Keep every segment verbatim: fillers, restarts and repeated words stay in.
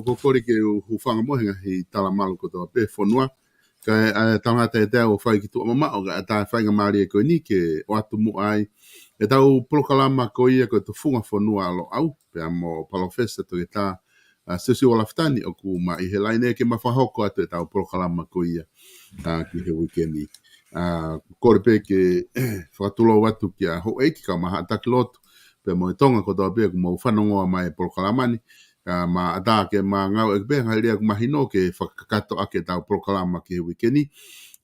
Ko e kole ke u hūfanga mo e ngaahi talamalu kotoa pē fonua. Ka e, ʻa e tangata ʻe taha ʻoku fai ki tuʻa mamaʻo, ka ʻatā e faingamālie ko eni ke ʻoatu muʻa ai ʻetau polokalama ko ia ko e Tufunga Fonua ʻa Loʻau, pea mo Palōfesa Toketā, ʻa, Siosiua Lafitani ʻoku ma ʻi he laine ke ma fakahoko atu ʻetau polokalama ko ia, ʻa, ki he uike ni. ʻA, kole pē ke fakatulou atu kia houʻeiki kae ʻumaʻā haʻa taki lotu, pea mo e Tonga kotoa pē ʻoku mou fanongoa mai e polokalama ni, ʻa, ma ʻatā ke ma ngāueʻaki pē ngaahi lea ʻoku mahino ke fakakakato ʻaki ʻetau polokalama ki he uike ni.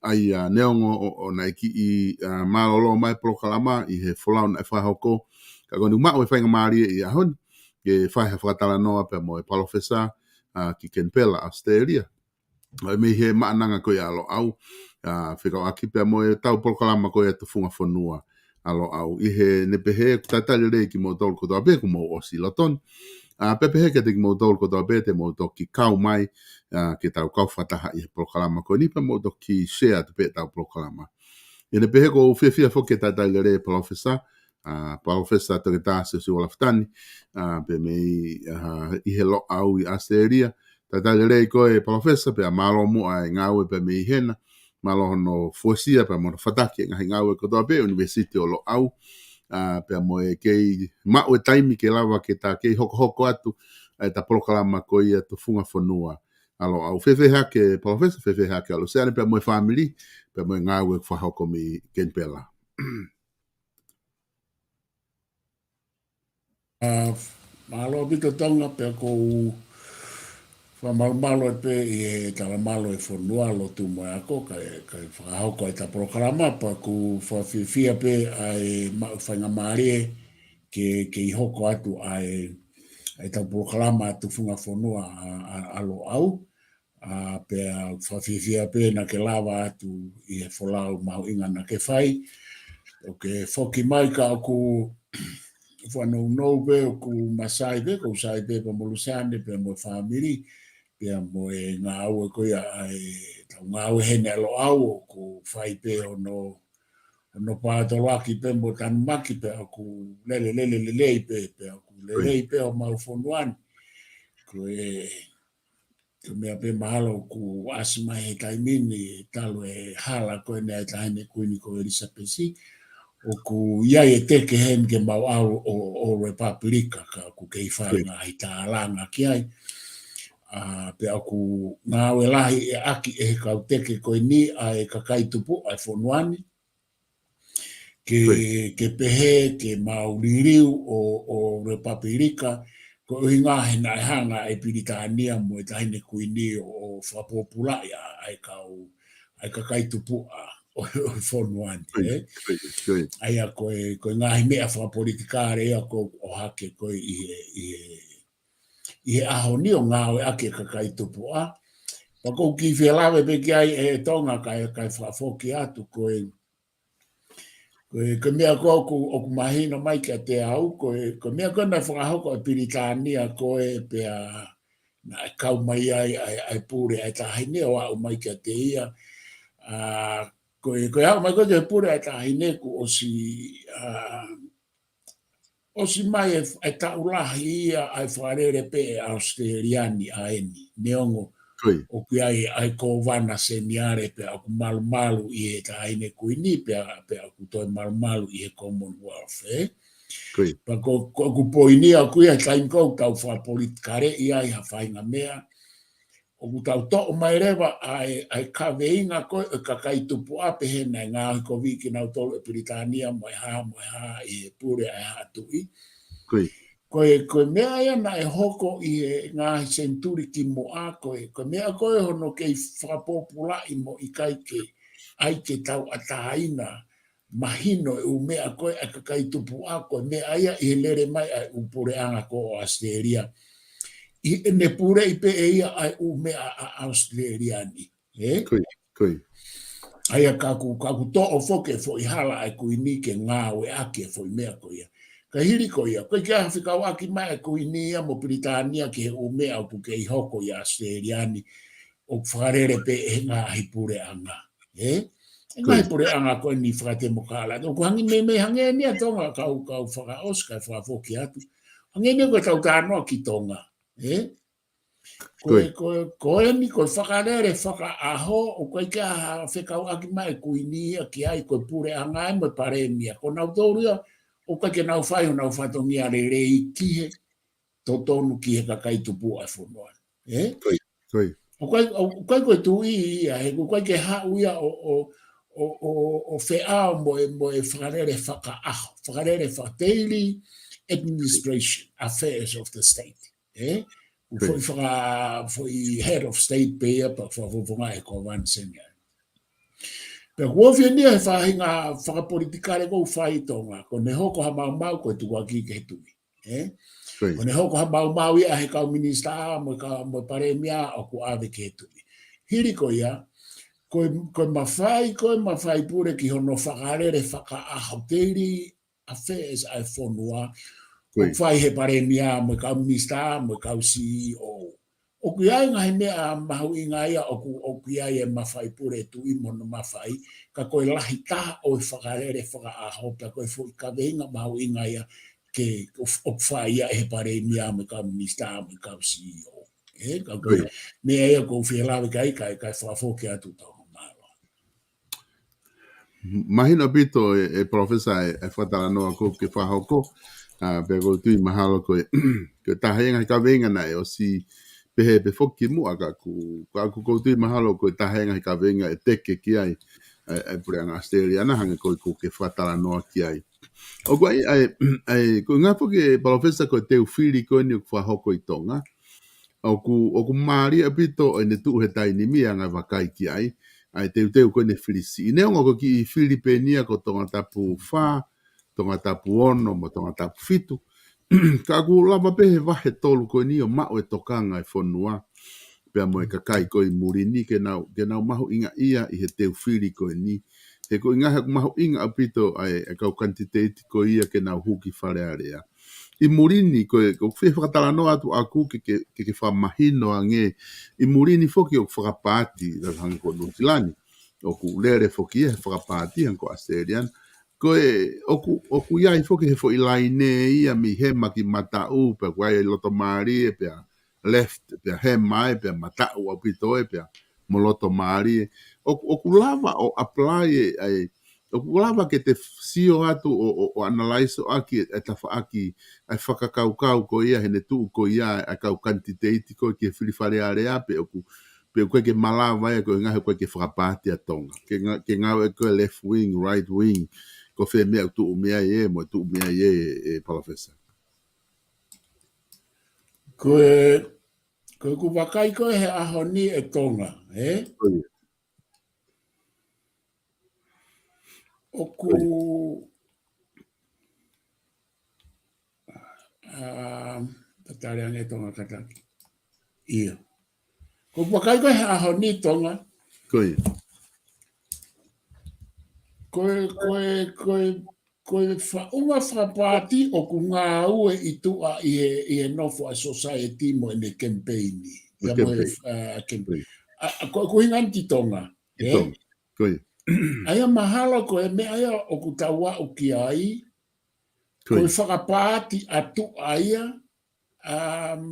ʻA ia neongo ʻo, ʻo naʻe kiʻi, ʻa, mālōlō mai polokalama ʻi he folau naʻe fakahoko, ka ko eni ʻoku maʻu e faingamālie ʻi he ʻaho ni ke fai ha fakatalanoa pea mo e Palōfesa, ʻa, ki Kenipela, ʻAositelēlia. ʻA ia mei he maʻananga ko ia ʻa Loʻau, ʻa, fekauʻaki pea mo ʻetau polokalama ko ia Tufunga Fonua ʻa Loʻau. ʻI heʻene pehē, ʻoku talitali lelei kimoutolu kotoa pē kuo mou ʻosi lotoni. ʻA, pea pehē kiate kimoutolu kotoa pē te mou toki kau mai, ʻa, ke tau kau fakataha ʻi he polokalama ko eni pea mou toki share atu pē ʻetau polokalama. ʻI heʻene pehē ʻoku ou fiefia foki ke talitali lelei Palōfesa, ʻa, Palōfesa Toketā Siosiua Lafitani, ʻa, pea mei, ʻa, ʻi he Loʻau ʻi ʻAositelēlia. Talitali lelei koe Palōfesa, pea mālō muʻa e ngāue pea mei hena. Mālō hono fuesia pea mo hono fataki e ngaahi ngāue kotoa pē ʻUnivēsiti ʻo Loʻau. ʻA, pea mo e kei maʻu e taimi ke lava ke ta kei hokohoko atu ʻa ʻeta polokalama ko ia Tufunga Fonua ʻa Loʻau. Fēfē hake Palōfesa, fēfē hake ʻa Luseane pea mo e fāmili, pea mo e ngāue ʻoku fakahoko mei Kenipela? ʻA, mālō ʻaupito Tonga, pea ʻoku ou fakamalumalu pē ʻi he talamalu e fonua, lotu mo e ako, kae, kae fakahoko ʻeta polokalama, pea ʻoku fakafiefia pē ʻa e maʻu faingamālie ke, ke kei hoko atu ʻa e, ʻa ʻetau polokalama Tufunga Fonua ʻa, ʻa, ʻa Loʻau. ʻA, pea fakafiefia pē naʻa ke lava atu ʻi he folau mahuʻinga naʻa ke fai. ʻOku ke foki mai ka ʻoku fanounou pē, ʻoku ma sai pē, ʻoku ou sai pē pea mo Luseane, pea mo e fāmili, pea mo e ngāue ko ia ʻa ʻetau ngāue heni ʻa Loʻau, ʻoku fai pē hono, hono pātoloaki pē mo tanumaki pea ʻoku lele, lele, lelei pē, pea ʻoku lelei pē homau fonua ni. Ko e, ko e meʻa pē mahalo ʻoku ʻasi mai he taimi ni talu e hala ko eni ʻa e Taʻahine Kuini ko ʻElisapesi, ʻoku ʻi ai e teke heni ke mau ʻalu ʻo, ʻo Lepapilika ka ʻoku kei fai ngaahi tālanga ki ai. ʻA, pea ʻoku ngāue lahi ʻaki ʻe he kau teke ko eni ʻa e kakai tupuʻa e fonua ni, ke, ke pehē, ke mau liliu ʻo, ʻo Lepapilika, koeʻuhi he naʻe hanga ʻe Pilitānia mo e Taʻahine Kuini ʻo, ʻo fakapōpulaʻi ʻa, ʻa e kau, ʻa e kakai tupuʻa ʻo, ʻo e fonua ni, ē? ʻA ia ko e, ko e ngaahi meʻa fakapolitikale ia ʻoku ʻohake ko ē ʻi he, ʻi he, ʻi he ʻaho ni ʻo ngāueʻaki e kakai tupuʻa. Pea ʻoku ou kiʻi fie lave pē ki ai ʻe Tonga kae, kae fakafoki atu ko e, ko e, ko e meʻa ko ē ʻoku, ʻoku mahino mai kiate au, ko e, ko e meʻa ko ē naʻe fakahoko ʻe Pilitānia ko ē pea naʻe kau mai ai ʻa e, ʻa e pule ʻa e Taʻahine ʻo aʻu mai kiate ia. ʻA, ko e, ko e aʻu mai ko ē ki he pule ʻa e Taʻahine kuo ʻosi, ʻa, ʻosi mai e, e taʻu lahi ia ʻa e fakalele pē ʻe ʻAositelēlia ni ʻa eni. Neongo ʻoku ʻi ai ʻa e kōvana seniale pea ʻoku malumalu ʻi he Taʻahine Kuini pea, pea ʻoku toe malumalu ʻi he Commonwealth, ē? Pea ko, ko ʻeku poini ʻaʻaku ia he taimi ko ē ʻoku tau fakapolitikaleʻi ai ha faʻahinga meʻa, ʻoku tau toʻo mai leva ʻa e, ʻa e kaveinga ko ē ʻo e kakai tupuʻa pehē naʻe ngaohikoviʻi kinautolu ʻe Pilitānia mo e hā, mo e hā ʻi he pule ʻa e Haʻa Tuʻi. Ko e, ko e meʻa ia naʻe hoko ʻi he ngaahi senituli kimuʻa, ko e, ko e meʻa ko ē hono kei fakapōpulaʻi mo ʻikai ke ʻai ke tauʻatāina mahino e ʻū meʻa ko ē ʻa e kakai tupuʻa, ko e meʻa ia ʻi he lele mai ʻa e ʻū puleʻanga ko ē ʻo ʻAositelēlia. ʻI heʻene puleʻi pē ʻe ia ʻa e ʻū meʻa ʻa, ʻa ʻAositelēlia ni. Ē? ʻA ia ka ʻoku, ka ʻoku toʻo foki e foʻi hala ʻa e Kuini ke ngāueʻaki e foʻi meʻa ko ia. Ka hili ko ia, ko e ʻikai ke fekauʻaki mai e Kuini ia mo Pilitānia ki he ʻū meʻa ʻoku kei hoko ʻi ʻAositelēlia ni, ʻoku fakalele pē ʻe he ngaahi puleʻanga. Ē? ʻE ngaahi puleʻanga ko eni fakatemokālati. ʻOku hangē meimei hangē ni ʻa Tonga kau, kau fakaʻosi kae fakafoki atu. Hangē ni ko ʻetau talanoa ki Tonga. Ē? Ko e, ko e, ko eni, ko e fakalele fakaʻaho, ʻoku ʻikai ke ʻi ai ha fekauʻaki mai e Kuini ia ki ai, ko e puleʻanga ia mo e palēmia. Ko nautolu ia, ʻoku ʻikai ke nau fai honau fatongia lelei ki he totonu ki he kakai tupuʻa e fonua. Ē? Ko ia, ko ia. ʻOku ʻikai, ʻoku ʻikai ko e tuʻi ia, he ʻoku ʻikai ke haʻu ia ʻo, ʻo, ʻo, ʻo, ʻo feʻao mo e, mo e fakalele fakaʻaho, fakalele faka-, daily administration affairs of the state. Ē? Ko ia. Foʻi faka-, foʻi head of state pē ia, pea fakafofonga e ko van senia. Pea kuo fienia he faʻahinga fakapolitikale ʻoku fai ʻi Tonga, ko ʻene hoko ha maumau ko e tukuakiʻi ki he tuʻi. Ē? Ko ia. Ko ʻene hoko ha maumau ia he kau minisitā mo e kau, mo e palēmia ʻoku ʻave ki he tuʻi. Hili ko ia, ko e, ko e mafai, ko e mafai pule ki hono fakalele fakaʻaho, daily affairs ʻa e fonua, Ko ia. ʻoku fai he palēmia mo e kau minisitā mo e kau C E O. ʻOku ʻi ai e ngaahi meʻa mahuʻinga ia ʻoku, ʻoku ʻi ai e mafai pule e tuʻi mo hono mafai, ka ko e lahi taha ʻo e fakalele fakaʻaho, pea ko e foʻi kaveinga mahuʻinga ia ke ʻoku, ʻoku fai ia ʻe he palēmia mo e kau minisitā mo e kau C E O. Ē, ka ko e Ko ia. meʻa ia ʻoku ou fie lave ki ai, kae, kae fakafoki atu tau mālō. Mahino ʻaupito e, e Palōfesa e, e fakatalanoa ʻoku ke fakahoko, ā, pea ʻoku ou tui mahalo ko e, ko e taha ia e ngaahi kaveinga naʻe ʻosi pehē pē foki muʻa ka ʻoku, ka ʻoku ou tui mahalo ko e taha ia e ngaahi kaveinga ʻe teke ki ai, e, e puleʻanga ʻAositelēlia na hangē ko ē ʻoku ke fakatalanoa ki ai. ʻOku ʻi ai, ʻa e, ʻa e, ko e ngaahi foki e Palōfesa ko e teu fili ko eni ʻoku fakahoko ʻi Tonga, ʻoku, ʻoku mālie ʻaupito ʻene tuʻu he taimi ni ʻa e ngaahi vakai ki ai, ʻa e teuteu ko eni e fili siʻi. Neongo ko e kiʻi fili pē eni ia ko Tongatapu fā, Tongatapu ono, mo Tongatapu fitu. Ka ʻoku lava pē he vahe tolu ko eni ʻo maʻu e tokanga e fonua, pea mo e kakai ko ē ʻi muli ni ke nau, ke nau mahuʻingaʻia ʻi he teu fili ko eni. He ko e ngaahi ʻoku mahuʻinga ʻaupito ʻa e, e kau kanititeiti ko ia ke nau hū ki Fale Alea. ʻI muli ni, ko e, ʻoku ou fie fakatalanoa atu ʻaʻaku ke, ke, ke, ke fakamahino ange. ʻI muli ni foki ʻoku fakapaati, ʻa ia hangē ko Nuʻusila ni. ʻOku lele foki ia he fakapaati, hangē ko ʻAositelēlia. Ko e, ʻoku, ʻoku ʻi ai foki he foʻi laine ia mei hema ki mataʻu, pea ʻoku ʻi ai e loto mālie, pea left, pea hema ē, pea mataʻu ʻaupito ē, pea mo loto mālie. ʻOku, ʻoku lava ʻo apply e, ʻa e, ʻoku lava ke te sio atu ʻo, ʻo, ʻo analyze ʻaki e, e tafaʻaki, ʻa e fakakaukau ko ia, heʻene tuʻu ko ia, ʻa e kau kanititeiti ko ē ki he fili Fale Alea pe ʻoku, pe ʻoku ʻikai ke malava ia ko e ngaahi ʻoku ʻikai ke fakapaati ʻa Tonga. Ke nga-, ke ngāue ko e left wing, right wing, ko fē meʻa ʻoku tuʻu mei ai ē, mo tuʻu mei ai ē, e Palōfesa. Ko e, ko ʻeku vakai ko ē he ʻaho ni e Tonga, ē? Ko ia. ʻOku, Ko ia. ā, tatale ange Tonga kātaki. ʻIo. Ko ʻeku vakai ko ē he ʻaho ni Tonga. Ko ia. Ko e, ko e, ko e, ko e faʻunga fakapaati ʻoku ngāue ʻi tuʻa ʻi he, ʻi he nofo ʻa e society mo ʻene campaign. Mo e Ia mo e, campaign. ā, camp-, Ko ia. ā, ā, ko, ko e ʻuhinga eni ki Tonga, Ki ē? Tonga. Ko ia. ʻA ia mahalo ko e meʻa ia ʻoku tau aʻu ki ai, Ko ko e ia. fakapaati ʻa tuʻa ia, um,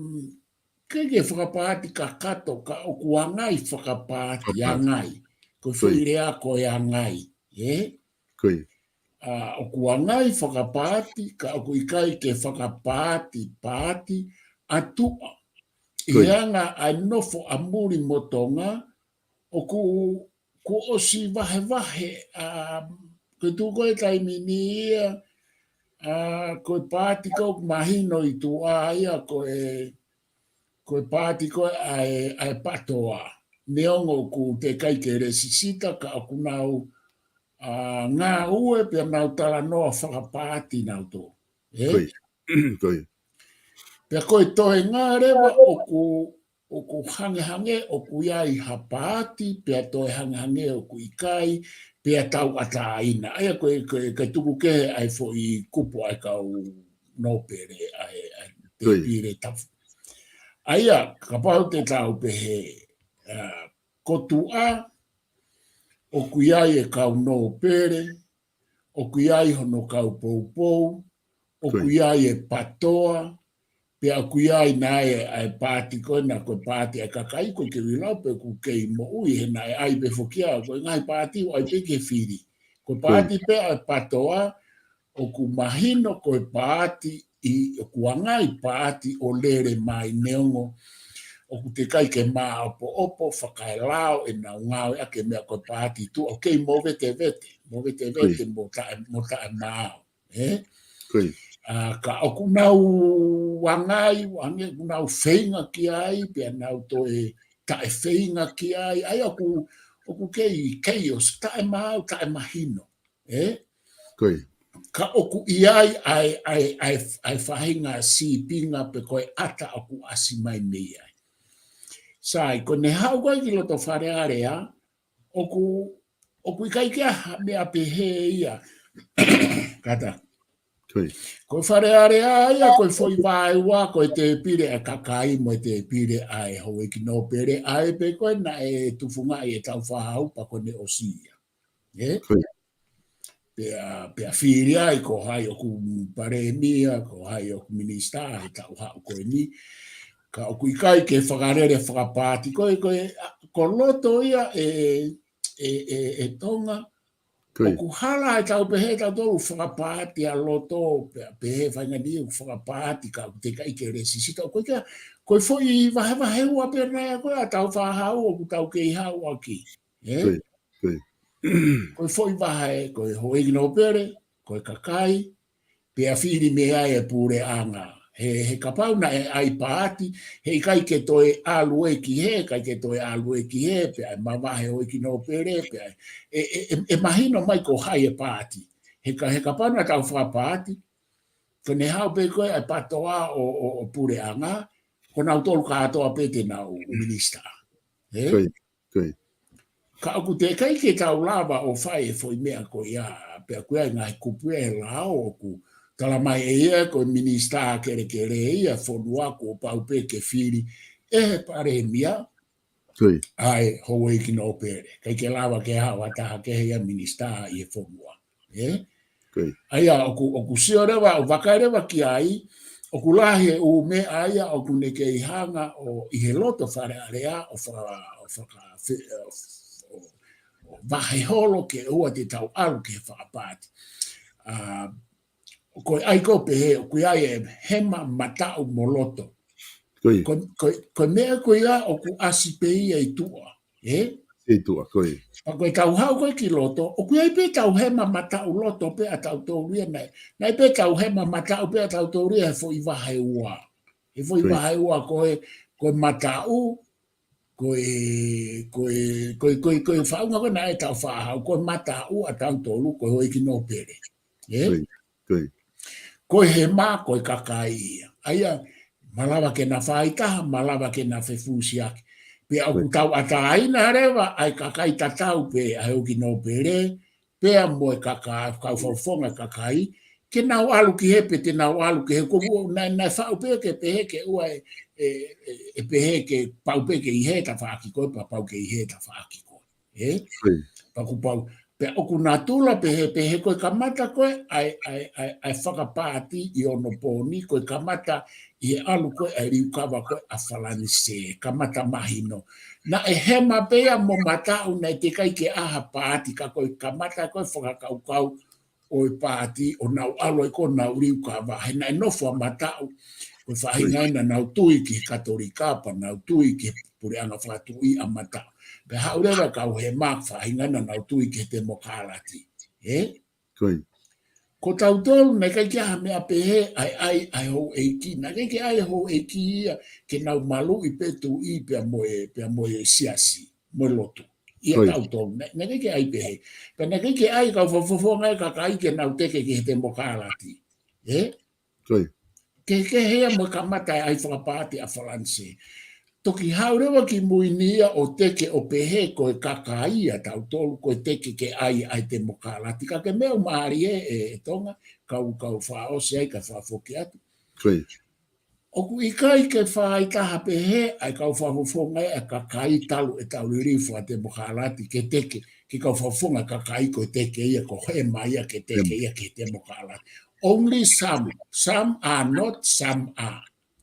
ʻikai ke fakapaati kakato, ka ʻoku ʻangai fakapaati, Fakapaati. ʻangai. Ko e Ko ia. foʻi lea ko e ʻangai, ē? Ko ia. Ā, ʻoku ʻangai fakapaati, ka ʻoku ʻikai ke fakapaati, paati, ʻa tuʻa. ʻI Ko ia. he anga ʻa e nofo ʻa muli mo Tonga, ʻoku, kuo ʻosi vahevahe, ā, ko e tuʻu ko ē taimi ni ia, ā, ko e paati ʻoku mahino ʻi tuʻa ia ko e, ko e paati ko ē ʻa e, ʻa e PATOA. Neongo ʻoku teʻeki ai ke lēsisita ka ʻoku nau, ā, ngāue pea nau talanoa fakapaati nautolu. Ē? Ko ia. Ko ia. Pea ko e toenga leva ʻoku, ʻoku hangehangē ʻoku ʻi ai ha paati, pea toe hangehangē ʻoku ʻikai, pea tauʻatāina. ʻA ia ko e, ko e, ko e tuku kehe ʻa e foʻi kupu ʻa e kau nōpele ʻa e, ʻa e Ko ia. Tēpile Tafu. ʻA ia, kapau te tau pehē, ā, ko tuʻa, ʻoku ʻi ai e kau nōpele, ʻoku ʻi ai hono kau poupou, ʻoku Ko ia. ʻi ai e PATOA, Pea ʻoku ʻi ai naʻe ʻa e paati ko ena ko e paati ʻa e kakai ko e ke ʻilo pe ʻoku kei moʻui he naʻe ʻai pē foki ia ko e ngaahi paati ʻoku ʻai pē ke fili. Ko e paati pē ʻa e PATOA ʻoku mahino ko e paati ʻi ʻoku ʻi ai e ngaahi paati ʻo lele mai neongo ʻoku teʻeki ai ke māʻopoʻopo fakaelao ʻenau ngāueʻaki e meʻa ko e paati tuʻa ʻoku kei movetevete, movetevete mo taʻe, mo taʻemaau. ʻE? ʻA, ka ʻoku nau ʻangai, ʻange, ʻoku nau feinga ki ai, pea nau toe taʻefeinga ki ai, ʻa ia ʻoku, ʻoku kei, kei ʻosi taʻemaau, taʻemahino. ʻE? Ka ʻoku ʻi ai ʻa e, ʻa e, ʻa e, ʻa e faʻahinga sīpinga pe ko e ʻata ʻoku ʻasi mai mei ai. Sai, ko ʻene haʻu ko ē ki loto Fale Alea, ʻoku, ʻoku ʻikai ke ʻi ai ha meʻa pehē ia. Kātaki. Ko e Fale Alea ia, ko e foʻi vaeua, ko e tēpile ʻa e kakai mo e tēpile ʻa e houʻeiki nōpele, ʻa ē pē ko ē naʻe tufungaʻi ʻe Tāufaʻāhau pea ko ʻene ʻosi ia. ʻE? Pea, pea fili ai ko hai ʻoku palēmia, ko hai ʻoku minisitā, he taʻu haʻu ko eni. Ka ʻoku ʻikai ke fakalele fakapaati, ko e, ko e, ʻa, ko loto ia ʻe, ʻe, ʻe, ʻe Tonga. ʻOku hala ʻetau pehē tautolu fakapaati ʻa loto, pea, pehē faʻahinga ni ʻoku fakapaati ka ʻoku teʻeki ai ke lēsisita. Ko e kia, ko e foʻi vahevaheua pē naʻe ko ē ʻa Tāufaʻāhau ʻoku tau kei haʻu ʻaki. ʻE? Ko e foʻi vahe, ko e houʻeiki nōpele, ko e kakai, pea fili mei ai e puleʻanga. He, he kapau naʻe ʻai paati, he ʻikai ke toe ʻalu ē ki hē, ʻikai ke toe ʻalu ē ki hē, pea ʻe mavahe houʻeiki nōpele, pea ʻe, ʻe, ʻe, ʻe mahino mai ko hai e paati. He ka, he kapau naʻa tau fakapaati, ko ʻene haʻu pē ko ē ʻa e PATOA ʻo, ʻo, ʻo puleʻanga, ko nautolu kātoa pē te nau minisitā. ʻE? Ka ʻoku teʻeki ai ke tau lava ʻo fai e foʻi meʻa ko ia, pea ʻoku ʻi ai e ngaahi kupu ʻi he lao ʻoku tala mai ʻe ia ko e minisitā kelekele ia e fonua kuo pau pē ke fili ʻe he palēmia ʻa e houʻeiki nōpele. ʻIkai ke lava ke haʻu ha taha kehe ia minisitā ʻi he fonua. ʻE? ʻA ia, ʻoku, ʻoku sio leva, ʻoku vakai leva ki ai, ʻoku lahi e ʻū meʻa ia ʻoku ne kei hanga ʻo ʻi he loto Fale Alea ʻo faka-, ʻo faka-, fe-, ʻo, ʻo, ʻo vahe holo ke ʻoua te tau ʻalu ki he fakapaati. ʻA, ko e ʻai ko ē pehē, ʻoku ʻi ai e hema, mataʻu mo loto. Ko, ko, ko e meʻa ko ia ʻoku ʻasi pē ia ʻi tuʻa. ʻE? Pea ko e tau haʻu ko ē ki loto, ʻoku ʻi ai pē tau hema mataʻu loto pē ʻa tautolu ia naʻe. Naʻe pē tau hema mataʻu pē ʻa tautolu ia he foʻi vaheua. He foʻi vaheua ko e, ko e mataʻu, ko e, ko e, ko e, ko e, ko e faʻunga ko ē naʻe Tāufaʻāhau, ko e mataʻu ʻa tautolu, ko e houʻeiki nōpele. ʻE? Ko e hema, ko e kakai ia. ʻA ia, malava ke na fai taha, malava ke na fefusiaki. Pea ʻoku tauʻatāina leva ʻa e kakai tatau pē, ʻa e houʻeiki nōpele, pea mo e kaka-, kau fakafofonga e kakai, ke nau ʻalu ki hē pe te nau ʻalu ki hē, ko u, naʻe, naʻe faʻu pē ke pehē ke ʻoua ʻe, ʻe, ʻe, ʻe pehē ke pau pē ke ʻi hē tafaʻaki ko ē, pea pau ke ʻi hē tafaʻaki ko ē. ʻE? Pea ʻoku pau, pea ʻoku natula pehē, pehē ko e kamata ko ē ʻa e, ʻa e, ʻa e, ʻa e fakapaati ʻi onopooni, ko e kamata ʻi he ʻalu ko ē ʻa e liukava ko ē ʻa Falanisē, kamata mahino. Naʻe hema pē ia mo mataʻu naʻe teʻeki ai ke ʻi ai ha paati ka ko e kamata ko ē fakakaukau ʻo e paati ʻo nau ʻalu ai ko ē ʻo nau liukava, he naʻe nofo ʻa mataʻu, ko e faʻahinga ia naʻa nau tui ki he Katolika, pea nau tui ki he puleʻanga fakatuʻi ʻa mataʻu. Pea haʻu leva e kau hema faʻahinga ia naʻa nau tui ki he temokalati. ʻE? Ko tautolu, naʻe ʻikai ke ʻi ai ha meʻa pehē, ʻa e, ʻa e, ʻa e houʻeiki, naʻe ʻikai ke ʻi ai e houʻeiki ia, ke nau maluʻi pē tuʻi pea mo e, pea mo e siasi. Mo e lotu. ʻIa tautolu, naʻe, naʻe ʻikai ke ʻi ai pehē. Pea naʻe ʻikai ke ʻi ai kau fakafofonga e kakai ke nau teke ki he temokalati. ʻE? Ke, ke hea mo e kamata e ʻai fakapaati ʻa Falanisē. Toki haʻu leva ki mui ni ia ʻo teke ʻo pehē ko e kakai ʻa tautolu ko e teke ke ʻai ʻa e temokalati. Ka ko e meʻa ʻoku mālie ʻe, ʻe Tonga, kau, kau fakaʻosi ai ka fakafoki atu. ʻOku ʻikai ke fai taha pehē ʻa e kau fakafofonga ʻa e kakai talu ʻetau liliu fakatemokalati ke teke, ke kau fakafofonga kakai ko e teke ia, ko e hema ia ke teke ia ke temokalati. Only some, some are not, some are.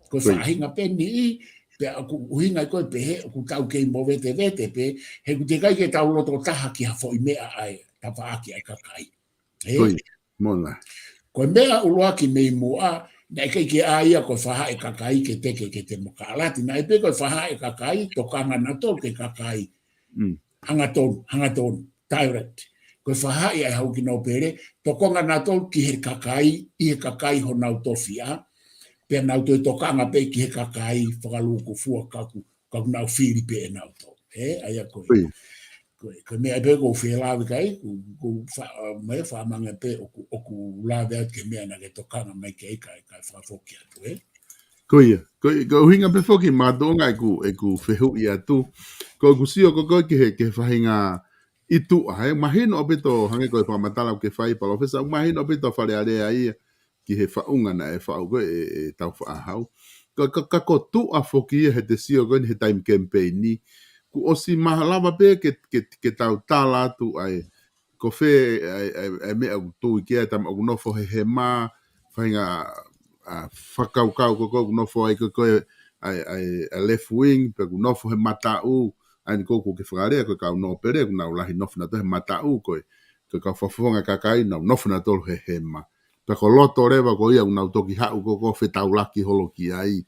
Ko e faʻahinga pē niʻihi, pea ʻoku ʻuhinga ia ko e pehē ʻoku tau kei movetevete pē, he ʻoku teʻeki ai ke tau loto taha ki ha foʻi meʻa ʻa e tafaʻaki ʻa e kakai. Ē? Ko e meʻa ʻuluaki mei muʻa, naʻe ʻikai ke ʻai ia ko e faʻahi ʻa e kakai ke teke ki he temokalati. Naʻe pē ko e faʻahi ʻa e kakai, tokanga nautolu ki he kakai. Hangatonu, hangatonu, direct. Ko e faʻahi ʻa e hau ki nōpele, tokanga nautolu ki he kakai, ʻi he kakai honau tofiʻa, pea nau toe tokanga pē ki he kakai fakalūkufua ka ʻoku, ka ʻoku nau fili pē ʻe nautolu. Ē, ʻa ia ko e. Ko e, ko e meʻa pē ʻoku ou fie lave ki ai, ʻoku, ʻoku fa-, mai faʻamange pē ʻoku, ʻoku lave atu ki he meʻa naʻa ke tokanga mai ki ai kae, kae fakafoki atu, ē? Ko ia, ko, ko e ʻuhinga pē foki mātuʻa ʻeku, ʻeku fehuʻi atu. Ko ʻeku sio ko ē ki he, ki he faʻahinga ʻi tuʻa, ē, mahino ʻaupito hangē ko e fakamatala ʻoku ke fai Palōfesa, mahino ʻaupito Fale Alea ia ki he faʻunga naʻe faʻu ko ē ʻe, ʻe Tāufaʻāhau. Hau. Ka, ka, ka ko tuʻa foki ia he te sio ko eni he taimi kemipeini. Kuo ʻosi malava pē ke, ke, ke tau tala atu ai, ko fē ʻa e, ʻa e, ʻa e meʻa ʻoku tui ki ai, taimi ʻoku nofo he hema, faʻahinga, ʻa, fakakaukau ko ē ʻoku nofo ai ko ē, ko e, ʻa e, ʻa e, ʻa e left wing, pe ʻoku nofo he mataʻu, ʻa eni ko ē ʻoku ke fakalea, ko e kau nōpele, ʻoku nau lahi nofo nautolu he mataʻu, ko e, ko e kau fakafofonga kakai, nau nofo nautolu he hema. Pea ko loto leva ko ia ʻoku nau toki haʻu ko ē ʻo fetaulaki holo ki ai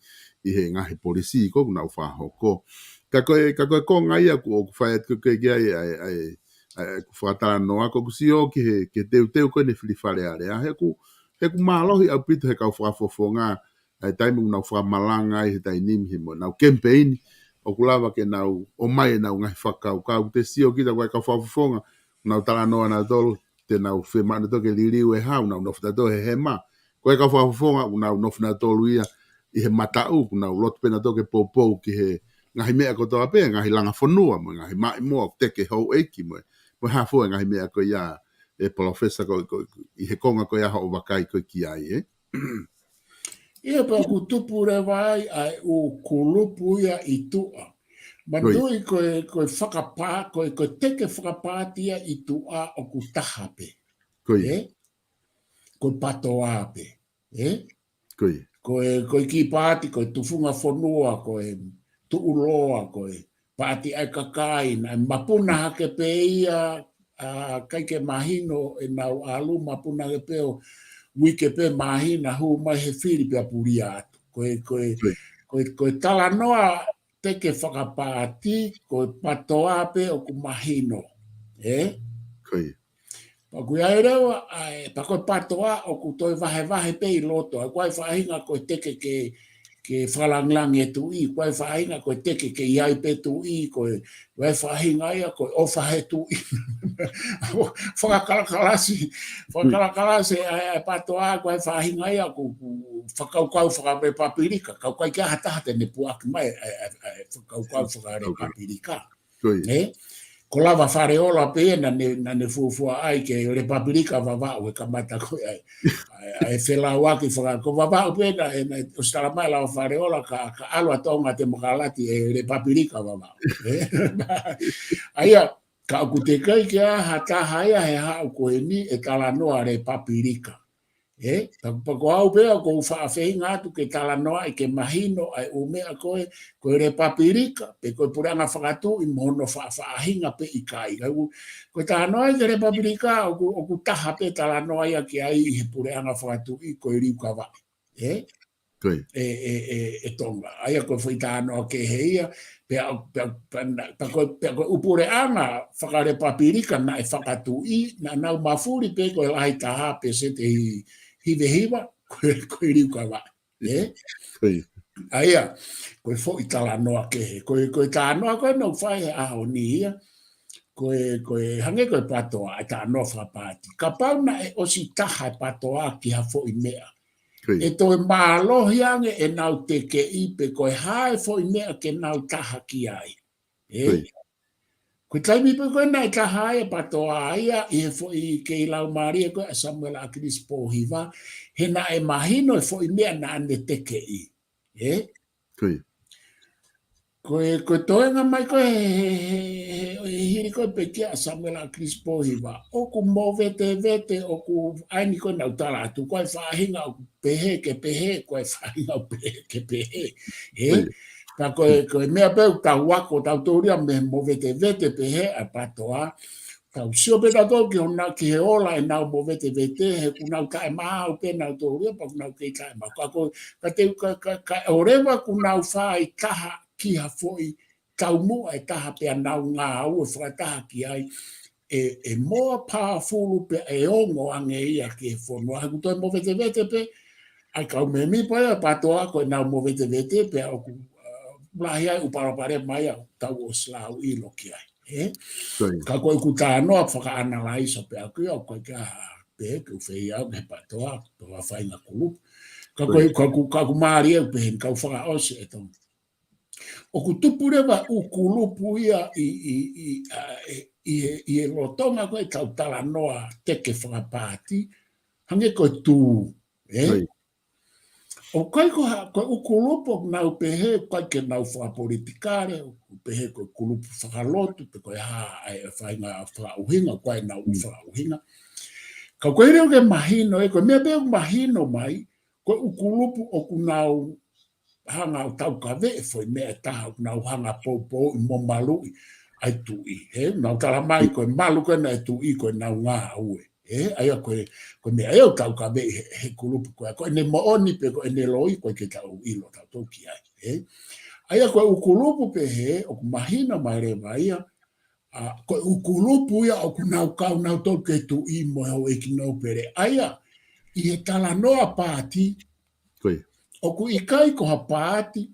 ʻi he ngaahi polisī ko ē ʻoku nau fakahoko. Ka ko e, ka ko e konga ia ʻoku, ʻoku fai atu ko ē ki ai, ʻa e, ʻa e, ʻa e, ʻa e, ʻeku fakatalanoa ko ʻeku sio ki he, ki he teuteu ko eni fili Fale Alea. He ʻoku, he ʻoku mālohi ʻaupito he kau fakafofonga, ʻa e taimi ʻoku nau fakamalanga ai he taimi ni he mo nau kemipeini, ʻoku lava ke nau ʻomai ʻenau ngaahi fakakaukau, te sio kita ko e kau fakafofonga, nau talanoa nautolu, te nau fiemaʻu nautolu ke liliu e hau, nau nofo nautolu he hema. Ko e kau fakafofonga, ʻoku nau nofo nautolu ia ʻi he mataʻu, ʻoku nau loto pē nautolu ke poupou ki he ngaahi meʻa kotoa pē, ngaahi langa fonua, mo e ngaahi maʻimoa, ʻoku teke houʻeiki, mo e, mo e hā fua e ngaahi meʻa ko ia ʻe Palōfesa ko, ko, ʻi he konga ko ia hoʻo vakai ko ē ki ai, ē? ʻIo, pea ʻoku tupu leva ai ʻa e ʻū kulupu ia ʻi tuʻa. Manatuʻi ko e, ko e fakapā-, ko e, ko e teke fakapaati ia ʻi tuʻa ʻoku taha pē. Ko ia. Ē? Ko e PATOA pē. Ē? Ko ia. Ko e, ko e kiʻi paati, ko e Tufunga Fonua, ko e Tuʻuloa, ko e Paati ʻa e Kakai, naʻe mapuna hake pē ia, ʻa, ʻikai ke mahino ʻenau ʻalu, mapuna hake pē ʻo uike pe māhina hū mai he fili pea pulia atu. Ko e, ko e, ko e, ko e talanoa teke fakapaati, ko e PATOA pē ʻoku mahino. Ē? Ko ia. Pea ʻoku ʻi ai leva, ʻa e, pea ko e PATOA ʻoku toe vahevahe pē ʻi loto. ʻA ia ko e faʻahinga ko e teke ke, ke fakalāngilangi e tuʻi, ko e faʻahinga ko e teke ke ʻi ai pē tuʻi, ko e, ko e faʻahinga ia ko e ʻofa he tuʻi. Fakakalakalasi, fakakalakalasi, ʻa e, ʻa e PATOA, ko e faʻahinga ia ʻoku, ʻoku fakakaukau fakalepapilika, ka ʻoku ʻikai ke ʻi ai ha taha te ne puʻaki mai, ʻa e, ʻa e, ʻa e fakakaukau fakalepapilika. Ko ia. Ē? Ko Lava Faleola pē naʻa ne, naʻa ne fuofua ʻai ke Lepapilika Vavaʻu he kamata ko ē ʻa e, ʻa e, ʻa e felauaki faka-, ko Vavaʻu pē naʻe, naʻe ʻosi tala mai Lava Faleola ka, ka ʻalu ʻa Tonga Temokalati ʻe Lepapilika Vavaʻu. Ē? ʻA ia, ka ʻoku teʻeki ai ke ʻi ai ha taha ia he haʻu ko eni ʻe talanoa Lepapilika. Ē, pea, pea ko au pē ʻoku ou faʻa feinga atu ke talanoaʻi ke mahino ʻa e ʻū meʻa ko ē, ko e Lepapilika, pe ko e puleʻanga fakatuʻi mo hono faʻa-, faʻahinga pe ʻikai. Ka ʻoku, ko e talanoa ki he Lepapilika, ʻoku, ʻoku taha pē talanoa ia ki ai ʻi he puleʻanga fakatuʻi ko e Liukavaʻe. Ē? Ko ia. ʻE, ʻe, ʻe, ʻe Tonga. ʻA ia ko e foʻi talanoa kehe ia, pea, pea, pea, na-, pea ko, pea ko e ʻū puleʻanga fakalepapilika naʻe fakatuʻi, naʻa nau mafuli pē ko e lahi taha pēseti ʻe hiva hiva, ko e, ko e Liukavaʻe. Ē? Ko ia. ʻA ia, ko e foʻi talanoa kehe. Ko e, ko e talanoa ko ē naʻa ku fai he ʻaho ni ia, ko e, ko e, hangē ko e PATOA, ʻa e talanoa fakapaati. Kapau naʻe ʻosi taha e PATOA ki ha foʻi meʻa. Ko ia. ʻE toe mālohi ange ʻenau tekeʻi pe ko e hā e foʻi meʻa ke nau taha ki ai. Ē? Ko ia. Ko e taimi pē ko ē naʻe taha ai e PATOA ia ʻi he foʻi kei laumālie ko ē ʻa Samuela ʻAkilisi Pōhiva, he naʻe mahino e foʻi meʻa naʻa ne tekeʻi. Ē? Ko ia. Ko e, ko e toenga mai ko ē he, he, he, he, he ko e pekia ʻa Samuela Kilisi Pōhiva. ʻOku movetevete, ʻoku ʻai ni ko e nau tala atu, ko e faʻahinga ʻoku pehē ke pehē, ko e faʻahinga ʻoku pehē ke pehē. Ē? Ka ko e, ko e meʻa pē ʻoku tau ako, tau tōlia mei he movetevete pehē ʻa e PATOA. Tau sio pē tautolu ki hona, ki he ola ʻenau movetevete, he ʻoku nau taʻemaau pē nau tōlia, pea ʻoku nau kei taʻemaau. Ka ko, ka te, ka, ka, ka ʻoleva ʻoku nau fai taha ki ha foʻi taumuʻa ʻe taha pea nau ngāue fakataha ki ai, ʻe, ʻe more powerful pea ʻe ongo ange ia ki he fonua. He ʻoku toe movetevete pē ʻa e kau mēmipa ia ʻa e PATOA ko ʻenau movetevete pea ʻoku, uh, lahi ai ʻū palopalema ia ʻoku tau ʻosi lau ʻilo ki ai. Ē? Ka ko ʻeku talanoa fakaʻanalaiso pē ʻaʻaku ia ʻoku ʻikai ke ʻi ai ha pehē ke u fehiʻa au ki he PATOA, pe ko ha faʻahinga kulupu. Ka ko e, ka ʻoku, ka ʻoku mālie ʻeku pehē ni, ka u fakaʻosi ʻe Tonga. ʻOku tupu leva ʻū kulupu ia ʻi, ʻi, ʻi, ʻa, ʻi, ʻi he, ʻi he lolotonga ko ē ʻetau talanoa teke fakapaati, hangē ko e tū, ē? ʻOku ʻikai ko ha, ko e ʻū kulupu ʻoku nau pehē, ʻoku ʻikai ke nau fakapolitikale, ʻoku pehē ko e kulupu fakalotu, pe ko e hā ʻa e faʻahinga fakaʻuhinga, ko ʻenau fakaʻuhinga. Ka ko e leo ke mahino, ē, ko e meʻa pē ʻoku mahino mai, ko e ʻū kulupu ʻoku nau hanga ʻo taukaveʻi foʻi meʻa ʻe taha, ʻoku nau hanga poupouʻi mo maluʻi ʻa e tuʻi. Ē, nau tala mai ko e malu ko ena ʻa e tuʻi ko ʻenau ngāue. Ē, ʻa ia ko e, ko e meʻa ia ʻoku taukaveʻi he, he kulupu ko ē. Ko ʻene moʻoni pe ko ʻene loi, ʻoku ʻikai ke tau ʻilo tautolu ki ai. Ē, ʻa ia ko e ʻū kulupu pehē, ʻoku mahino mai leva ia, ʻa, ko e ʻū kulupu ia ʻoku nau kau nautolu ki he tuʻi mo e houʻeiki nōpele. ʻA ia, ʻi he talanoa paati, ʻoku ʻikai ko ha paati,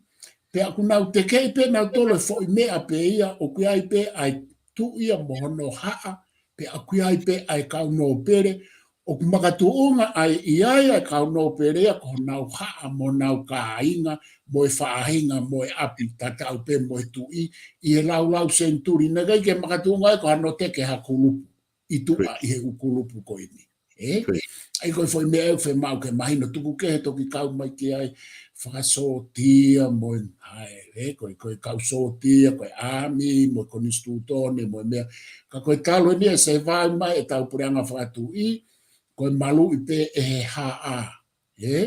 pea ʻoku nau tekeʻi pē nautolu e foʻi meʻa pē ia, ʻoku ʻi ai pē ʻa e tuʻi ia mo hono haʻa, pea ʻoku ʻi ai pē ʻa e kau nōpele, ʻoku makatuʻunga ʻa e ʻi ai ʻa e kau nōpele ia ko honau haʻa mo honau kāinga, mo e faʻahinga, mo e ʻapi tatau pē mo e tuʻi, ʻi he laulau senituli, naʻe ʻikai ke makatuʻunga ai ko hano teke ha kulupu ʻi tuʻa ʻi he ʻū kulupu ko eni. Ē? ʻA ia ko e foʻi meʻa ʻoku fiemaʻu ke mahino tuku kehe toki kau mai ki ai fakasōtia mo e, ʻa e, ē, ko e, ko e kau sōtia, ko e ʻāmi, mo e konisitūtone, mo e meʻa. Ka ko e talu eni ʻa e survive mai ʻetau puleʻanga fakatuʻi, ko e maluʻi pē ʻe he haʻa. Ē?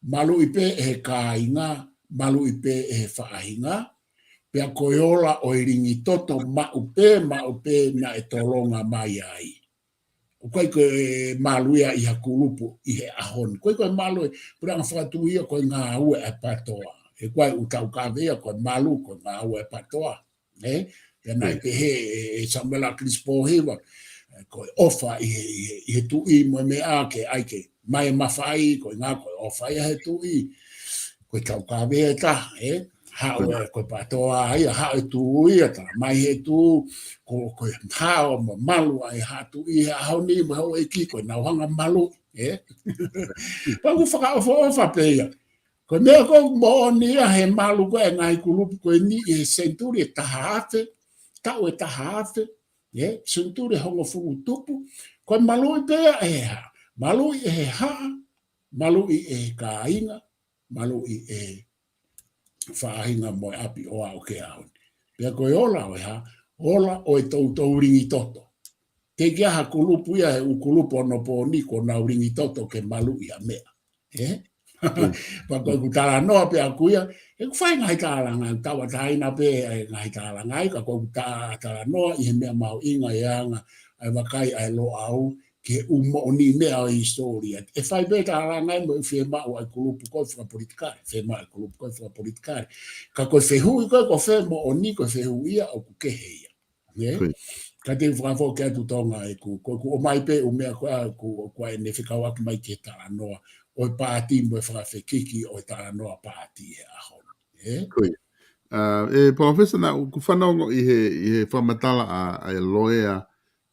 Maluʻi pē ʻe he kāinga, maluʻi pē ʻe he faʻahinga, pea ko e ola ʻo e lingi toto maʻu pē, maʻu pē naʻe tolonga mai ai. ʻOku ʻikai ko e malu ia ʻi ha kulupu ʻi he ʻaho ni. ʻOku ʻikai ko e malu ʻa e puleʻanga fakatuʻi ia ko e ngāue ʻa e PATOA. He ʻoku ʻi ai ʻū taukave ia ko e malu ko e ngāue ʻa e PATOA. Ē? Pea naʻe pehē ʻe, ʻe Samuela Kilisi Pōhiva, ē, ko e ʻofa ʻi he, ʻi he, ʻi he tuʻi mo e meʻa ke ʻai ke mai mafai, ko e ngā ko e ʻofa ia he tuʻi. Ko e taukave ʻe taha, ē? Haʻu ē, ko e PATOA ia, haʻu e tū ia, tala mai he tū, ko, ko e hao mo malu ʻa e haʻa tuʻi he ʻaho ni mo e houʻeiki, ko ʻenau hanga malu, ē? Pea ʻoku fakaʻofoʻofa pē ia. Ko e meʻa ko ē ʻoku moʻoni ia he malu ko ē ʻa e ngaahi kulupu ko eni ʻi he senituli ʻe taha afe, taʻu ʻe taha afe, ē, senituli ʻe hongofulu tupu, ko e maluʻi pē ia ʻe he haʻa, maluʻi ʻe he haʻa, maluʻi ʻe he kāinga, maluʻi ʻe he faʻahinga mo e ʻapi ʻo aʻu ki he ʻaho ni. Pea ko e ola ʻo e hā, ola ʻo e toutou lingi toto. Teʻeki ai ha kulupu ia he ʻū kulupu ʻo onopooni kuo nau lingi toto ke maluʻi ha meʻa. Ē? Pea ko ʻeku talanoa pē ʻaʻaku ia, ʻeku fai ngaahi tālangaʻi, tauʻatāina pē ʻa e ngaahi tālangaʻi, ka ko ʻeku ta-, talanoa ʻi he meʻa mahuʻinga ʻa e anga ʻa e vakai ʻa e Loʻau ki he ʻū moʻoniʻi meʻa ʻo e hisitōlia. ʻE fai pē tālangaʻi mo e fiemaʻu ʻa e kulupu ko ē fakapolitikale, fiemaʻu ʻa e kulupu ko ē fakapolitikale. Ka ko e fehuʻi ko ē ko fē moʻoni, ko e fehuʻi ia ʻoku kehe ia. Ē? Ka te u fakafoki atu Tonga ʻeku, ko ʻeku ʻomai pē ʻū meʻa ko ē ʻoku, ʻoku ʻi ai ʻene fekauʻaki mai ki he talanoa ʻo e paati mo e fakafekiki ʻo e talanoa paati he ʻaho ni. Ē? ʻA, ʻe, Palōfesa, naʻa ku fanongo ʻi he, ʻi he fakamatala ʻa, ʻa e loea,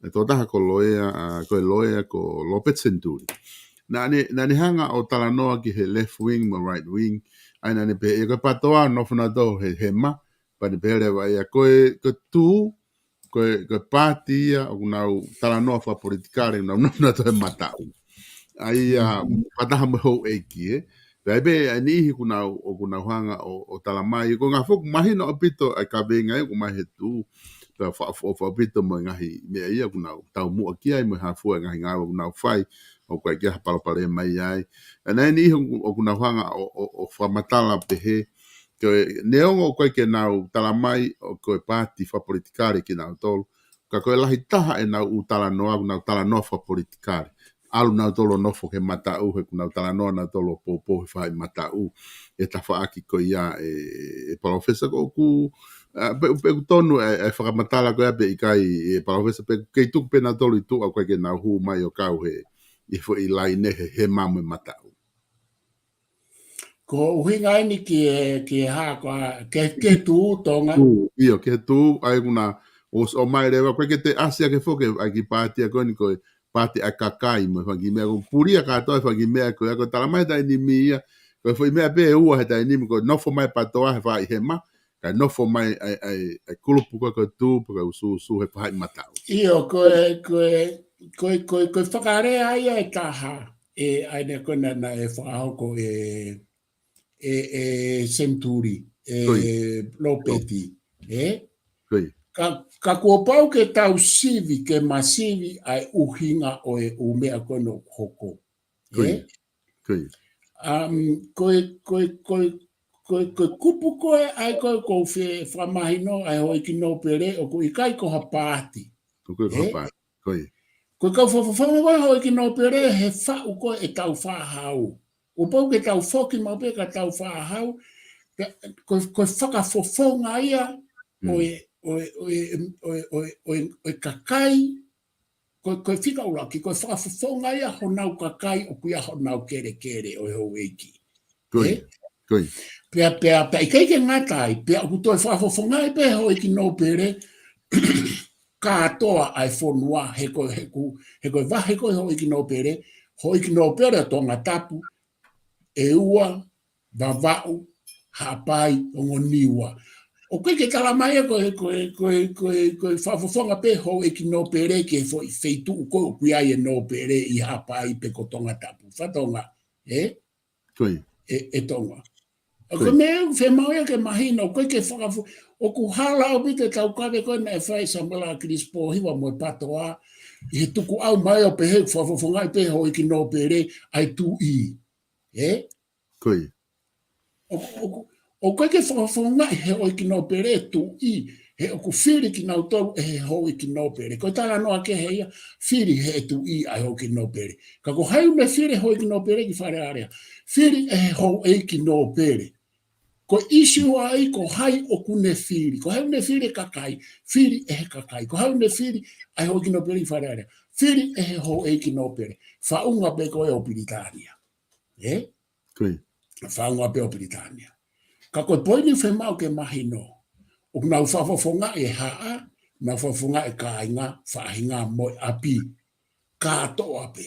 ʻe tokotaha ko loea, ʻa, ko e loea ko Lopeti Senituli. Naʻa ne, naʻa ne hanga ʻo talanoa ki he left wing mo right wing, ʻa ia naʻa ne pehē, ʻe ko e PATOA, nofo nautolu he, hema, pea ne pehē leva ia, ko e, ko e tū, ko e, ko e paati ia, ʻoku nau talanoa fakapolitikale, nau nofo nautolu he mataʻu. ʻA ia, fakataha mo e houʻeiki, ē. Pea ʻi ai pē ʻa e niʻihi ʻoku nau, ʻoku nau hanga ʻo, ʻo tala mai. Ko e ngaahi foʻi mahino ʻaupito ʻa e kaveinga ʻoku ʻomai he tū. Ka faʻa-, faʻa-, faʻaʻaupito mo e ngaahi meʻa ia ʻoku nau taumuʻa ki ai mo e hā fua e ngaahi ngāue ʻoku nau fai, ʻoku ʻikai ke ʻi ai ha palopalema ia ai. ʻA ia ʻi he ʻoku, ʻoku nau hanga ʻo, ʻo, ʻo fakamatala pehē, ko e neongo ʻoku ʻikai ke nau tala mai ʻoku ko e paati fakapolitikale kinautolu, ka ko e lahi taha ʻenau ʻū talanoa, ʻoku nau talanoa fakapolitikale. ʻAlu nautolu ʻo nofo ki he mataʻu, he ʻoku nau talanoa nautolu ʻo poupou he faʻahi mataʻu, ʻi he tafaʻaki ko ia ē, ē Palōfesa ko ʻoku, ʻa, pe, pe ʻoku tonu e, e fakamatala ko ia pe ʻikai ē Palōfesa pe kei tuku pē nautolu ʻi tuʻa ʻoku ʻikai ke nau hū mai ʻo kau he, ʻi he foʻi laine he, he mamu e mataʻu. Ko e ʻuhinga eni ki he, ki he hā ko ā, ki he, ki he tuʻu Tonga. Tuʻu, ʻio, ki he tuʻu, ʻa ia ʻoku na, ʻo, ʻomai leva, ʻoku ʻikai ke toe ʻasi ake foki, ʻa e kiʻi paati ko eni ko e paati ʻa e kakai, mo e fanga kiʻi meʻa, ʻoku pulia kātoa e fanga kiʻi meʻa, ko e, ko e tala mai he taimi ni ia, ko e foʻi meʻa pē ʻe ua he taimi ni, ko e nofo mai PATOA he faʻahi hema, kae nofo mai ʻa e, ʻa e, ʻa e kulupu ko ē ko e tuʻu, pe ko e ʻusuʻusu he faʻahi mataʻu. ʻIo, ko e, ko e, ko e, ko e, ko e fakalea ia ʻe taha, ē, ʻa ia ko ē naʻa, naʻe fakahoko ʻe, ʻe, ʻe Senituli, ʻe Ko ia. Lopeti, ē? Ko ia. Ka, ka kuo pau ke tau sivi, ke ma sivi ʻa e ʻuhinga ʻo e ʻū meʻa ko ē naʻe hoko. Ko ia. Ē? Ko ia. Um, ko e, ko e, ko e, ko e, ko e kupu ko ē, ʻa ia ko e ʻoku ou fe-, fakamahino, ʻa e houʻeiki nōpele, ʻoku ʻikai ko ha paati. ʻOku ʻikai ko ha Ē? paati. Ko ia. Ko e kau fakafofonga ko ē houʻeiki nōpele, he faʻu ko ē ʻetau faʻahau. ʻOku pau ke tau foki maʻu pē ka tau faʻahau, ka, ko, ko e fakafofonga ia, Mm. ʻo e, ʻo e, ʻo e, ʻo e, ʻo e, ʻo e, ʻo e kakai, ko, ko e fika ʻuluaki, ko e fakafofonga ia honau kakai ʻoku ʻi ai honau kelekele ʻo e houʻeiki. Ko ia, Ē? ko ia. Pea, pea, pea ʻikai ke ngata ai, pea ʻoku toe fakafofongaʻi pē houʻeiki nōpele kātoa ʻa e fonua, he ko, he ko, he ko e vahe ko ē houʻeiki nōpele, houʻeiki nōpele ʻo Tongatapu, ʻEua, Vavaʻu, Haʻapai, ongo Niua. ʻOku ʻikai ke tala mai ia ko e, ko e, ko e, ko e, ko e fakafofonga pē houʻeiki nōpele ki he foʻi feituʻu ko ē ʻoku ʻi ai e nōpele ʻi Haʻapai pe ko Tongatapu. Fatongia, ē? Ko ia. ʻE, ʻe Tonga. ʻA Ko ia. ko e meʻa ʻoku fiemaʻu ia ke mahino, ʻoku ʻikai ke fakafo-, ʻoku hala ʻaupito e taukave ko ē naʻe fai ʻe Samuela ʻAkilisi Pōhiva mo e PATOA, ʻi he tukuʻau mai ʻo pehē ʻoku fakafofongaʻi pē houʻeiki nōpele ʻa e tuʻi. Ē? Ko ia. ʻOku, ʻoku, ʻoku ʻikai ke fakafofongaʻi he houʻeiki nōpele e tuʻi, he ʻoku fili kinautolu ʻe he houʻeiki nōpele. Ko e talanoa kehe ia, fili he tuʻi ʻa e houʻeiki nōpele. Ka ko hai ʻoku ne fili e houʻeiki nōpele ki Fale Alea? Fili ʻe he houʻeiki nōpele. Ko e ʻisiū ʻa ia ko hai ʻoku ne fili. Ko hai ʻoku ne fili e kakai, fili ʻe he kakai. Ko hai ʻoku ne fili ʻa e houʻeiki nōpele ki Fale Alea? Fili ʻe he houʻeiki nōpele. Faʻunga pē ko ē ʻo Pilitānia. Ē? Ko ia. Faʻunga pē ʻo Pilitānia. Ka ko e poini fiemaʻu ke mahino, ʻoku nau fakafofongaʻi e haʻa, nau fakafofongaʻi e kāinga, faʻahinga mo e ʻapi. Kātoa pē.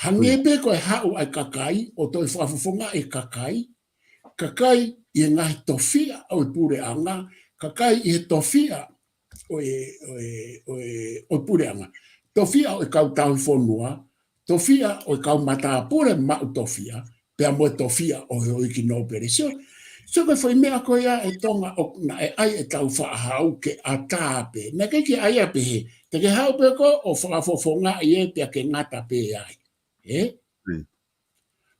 Hangē Mm. pē ko e haʻu ʻa e kakai, ʻo toe fakafofongaʻi e kakai, kakai ʻi he ngaahi tofiʻa ʻo e puleʻanga, kakai ʻi he tofiʻa ʻo e, ʻo e, ʻo e, ʻo e puleʻanga. Tofiʻa ʻo e kau tauhi fonua, tofiʻa ʻo e kau matāpule maʻu tofiʻa, pea mo e tofiʻa ʻo e houʻeiki nōpele. Sio, sio ko e foʻi meʻa ko ia ʻe Tonga ʻoku naʻe ʻai ʻetau faʻahau ke ʻatā pē. Naʻe ʻikai ke ʻai ia pehē, te ke haʻu pē koe ʻo fakafofongaʻi ē pea ke ngata pē ai. Ē? Mm.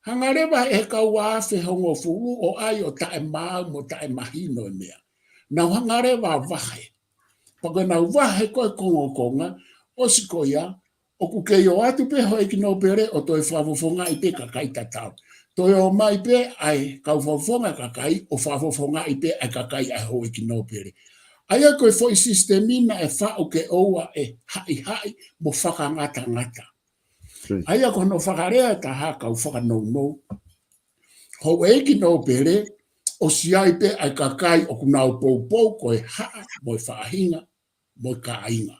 Hanga leva ʻe he kau ua afe hongofulu ʻo ʻai ʻo taʻemaau mo taʻemahino e meʻa. Nau hanga leva ʻo vahe. Pea ko ʻenau vahe ko ē kongokonga, ʻosi ko ia, ʻoku kei ō atu pē houʻeiki nōpele ʻo toe fakafofongaʻi pē kakai tatau. Toe ō mai pē ʻa e kau fakafofonga kakai ʻo fakafofongaʻi pē ʻa e kakai ʻa e houʻeiki nōpele. ʻA ia ko e foʻi sisitemi naʻe faʻu ke ʻoua ʻe haʻihaʻi mo fakangatangata. Hmm. ʻA ia ko hono fakalea ʻe taha kau fakanounou. Houʻeiki nōpele, ʻosi ʻi ai pē ʻa e kakai ʻoku nau poupou ko e haʻa mo e faʻahinga mo e kāinga.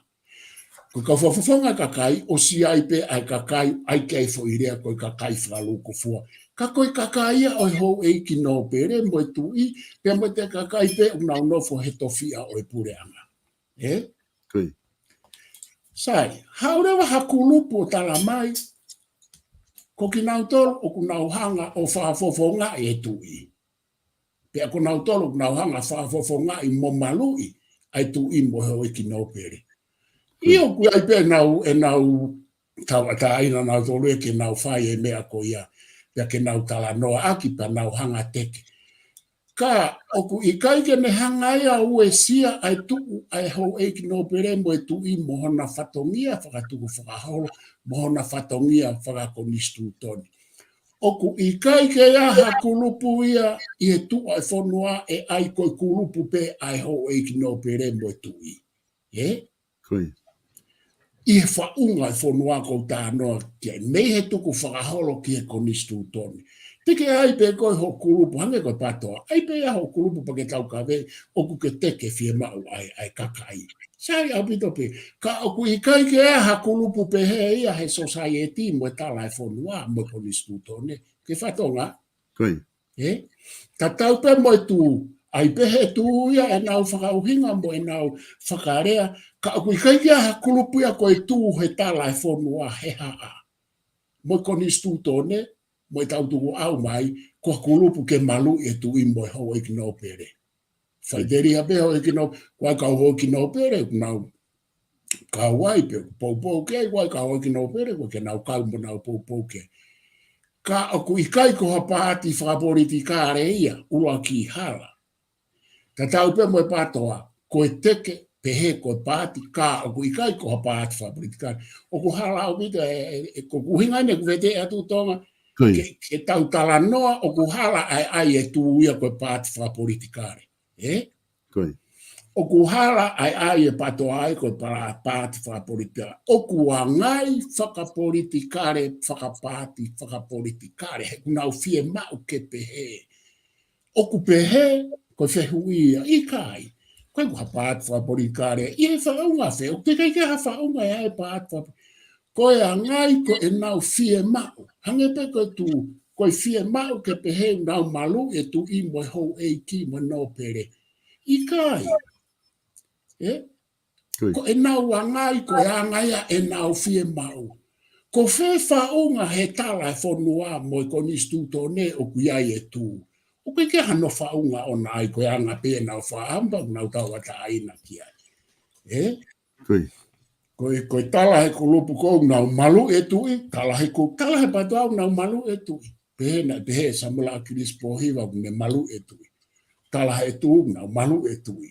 Ko e kau fakafofonga kakai, ʻosi ʻi ai pē ʻa e kakai, ʻai ke ʻai foʻi lea ko e kakai fakalūkufua. Ka ko e kakai ia ʻo e houʻeiki nōpele mo e tuʻi, pea mo e kakai pē ʻoku nau nofo he tofiʻa ʻo e puleʻanga. Ē? Ko ia. Sai, haʻu leva ha kulupu ʻo tala mai, ko kinautolu ʻoku nau hanga ʻo fakafofongaʻi e tuʻi. Pea ko kinautolu ʻoku nau hanga fakafofongaʻi mo maluʻi ʻa e tuʻi mo e houʻeiki nōpele. ʻIo, ʻoku ʻi ai pē ʻenau, ʻenau tauʻatāina nautolu ia ke nau fai e meʻa ko ia, pea ke nau talanoaʻaki pea nau hanga teke. Ka ʻoku ʻikai ke ne hanga ia ʻo uesia ʻa e tuʻu ʻa e houʻeiki nōpele mo e tuʻi mo hona fatongia fakatukufakaholo, mo hona fatongia fakakonisitūtone. ʻOku ʻikai ke ʻi ai ha kulupu ia ʻi he tuʻa e fonua ʻe ʻai ko e kulupu pē ʻa e houʻeiki nōpele mo e tuʻi. Ē? ʻI he faʻunga e fonua ʻoku ou talanoa ki ai, mei he tukufakaholo ki he konisitūtone. Te ke ʻai pē koe ho kulupu, hangē ko e PATOA, ʻai pē ia ho kulupu pea ke taukaveʻi ʻoku ke teke fiemaʻu ʻa e, ʻa e kakai. Sai ʻaupito pē, ka ʻoku ʻikai ke ʻi ai ha kulupu pehē ia he sōsaieti mo e tala e fonua mo e konisitūtone. Ke fatongia? Ē? Tatau pē mo e tuʻu, ʻai pē he tuʻu ia ʻenau fakaʻuhinga mo ʻenau fakalea, ka ʻoku ʻikai ke ʻi ai ha kulupu ia ko e tuʻu he tala e fonua he haʻa. Mo e konisitūtone, mo e tau tukuʻau mai, ko e kulupu ke maluʻi e tuʻi mo e houʻeiki nōpele. Faʻiteliha pē houʻeiki nō, ko e kau houʻeiki nōpele, ʻoku nau kau ai pē, poupou ki ai, ko e kau houʻeiki nōpele, ko e ke nau kau mo nau poupou ki ai. Ka ʻoku ʻikai ko ha paati fakapolitikale ia, ʻuluaki hala. Tatau pē mo e PATOA, ko e teke, pehē ko e paati, ka ʻoku ʻikai ko ha paati fakapolitikale. ʻOku hala ʻaupito, ē, ē, ē, ko e ʻuhinga eni ʻoku vete atu Tonga, ke, ke tau talanoa, ʻoku hala ʻa e ʻai e tuʻu ia ko e paati fakapolitikale. Ē? ʻOku hala ʻa e ʻai e PATOA ia ko e pala-, paati fakapolitikale. ʻOku ʻi ai e ngaahi fakapolitikale, fakapaati fakapolitikale. He ʻoku nau fiemaʻu ke pehē. ʻOku pehē, ko e fehuʻi ia, ʻikai. Ko e ha paati fakapolitikale. ʻI he faʻunga fē, ʻoku teʻeki ke ʻi ai ha faʻunga ia e paati fakapolitikale. Ko e ngaahi ko ʻenau fiemaʻu. Hangē pē ko e tuʻu, ko e fiemaʻu ke pehē ʻoku nau maluʻi e tuʻi mo e houʻeiki mo e nōpele. ʻIkai. Ē? Ko ʻenau ngaahi, ko e ngaahi ia ʻenau fiemaʻu. Ko fē faʻunga he tala e fonua mo e konisitūtone ʻoku ʻi ai e tuʻu. ʻOku ʻikai ke ʻi ai hano faʻunga ʻoʻona ʻai ko e anga pē ʻenau faʻaamba, ʻenau tauʻatāina ki ai. Ē? Ko e, ko e tala he kulupu ko ē ʻoku nau maluʻi e tuʻi, tala he ko, tala he PATOA ʻoku nau maluʻi e tuʻi. Pehē naʻe, pehē Samuela ʻAkilisi Pōhiva ʻoku ne maluʻi e tuʻi. Tala he tuʻi ʻoku nau maluʻi e tuʻi.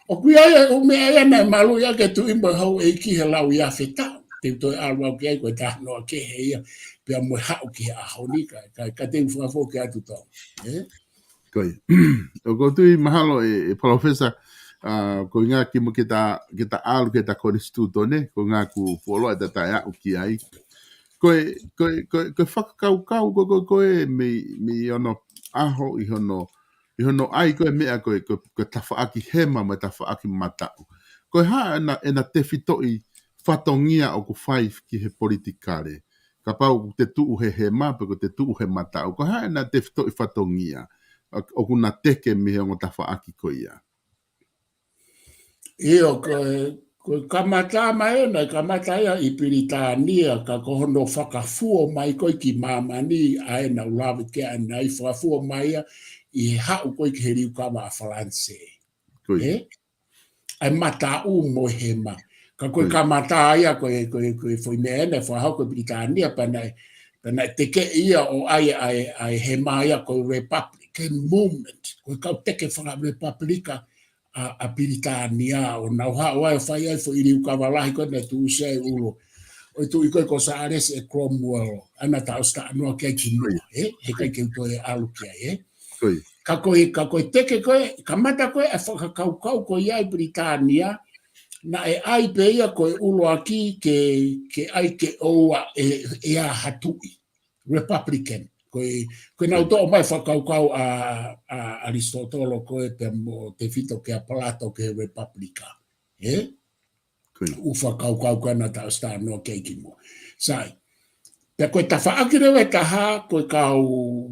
ʻOku ʻi ai e ʻū meʻa ia naʻe maluʻi ʻaki e tuʻi mo e houʻeiki he lau ia fetaʻu. Te u toe ʻalu au ki ai ko e talanoa kehe ia, pea mo e haʻu ki he ʻaho ni ka, ka, ka te u fakafoki atu Tonga. Ē? Ko ia. ʻOku ou tui mahalo ē, ē Palōfesa, ʻa, ko e ʻuhinga kimuʻa ke ta, ke ta ʻalu ki he ta konisitūtone, ko e ʻuhinga ʻoku fuoloa ʻeta taʻe aʻu ki ai. Ko e, ko e, ko e, ko e fakakaukau, ko e, ko e, ko e mei, mei onoʻaho ʻi hono, ʻi hono ʻai ko e meʻa ko e, ko e, ko e tafaʻaki hema mo e tafaʻaki mataʻu. Ko e hā ʻena, ʻena tefitoʻi fatongia ʻoku fai ki he politikale. Kapau ʻoku te tuʻu he hema, pe ʻoku te tuʻu he mataʻu. Ko e hā ʻena tefitoʻi fatongia ʻoku na teke mei he ongo tafaʻaki ko ia. ʻIo, ko e, ko e kamata mai ʻena, kamata ia ʻi Pilitānia, ka ko hono fakafuo mai ko ē ki māmani ʻa ʻena ʻuluaki ʻena ʻi fakafuo mai ia ʻi he haʻu ko ē ki he liukava ʻa Falanisē. Ē? ʻA e mataʻu mo e hema. Ka ko e kamata ia ko e, ko e, ko e foʻi meʻa ʻena, fakahoko ʻe Pilitānia pea naʻe, pea naʻe teke ia ʻo ʻai, ʻai, ʻai hema ia ko e Republican Movement. Ko e kau teke fakaRepapilika ʻa, ʻa Pilitānia ʻo nau haʻu ai ʻo fai ai foʻi liukava lahi ko ē naʻe tuʻusi ai ʻulu. ʻO e tuʻi ko ē ko Sālesi ʻe Cromwell, ʻa ena ta ʻosi talanoa ki ai kimuʻa, ē? He ʻikai ke u toe ʻalu ki ai, ē? Ka ko e, ka ko e teke ko ē, kamata ko ē ʻa e fakakaukau ko ia ʻi Pilitānia, naʻe ʻai pē ia ko e ʻuluaki ke, ke ʻai ke ʻoua ʻe, ʻe ʻi ai ha tuʻi. Republican. Ko e, ko ʻenau toʻo mai fakakaukau ʻa, ʻa ʻAlisitōtolo ko ē pea mo tefito kia Palato ki he Repapilika. Ē? ʻU fakakaukau ko ena ta ʻosi talanoa ki ai kimuʻa. Sai. Pea ko e tafaʻaki leva ʻe taha, ko e kau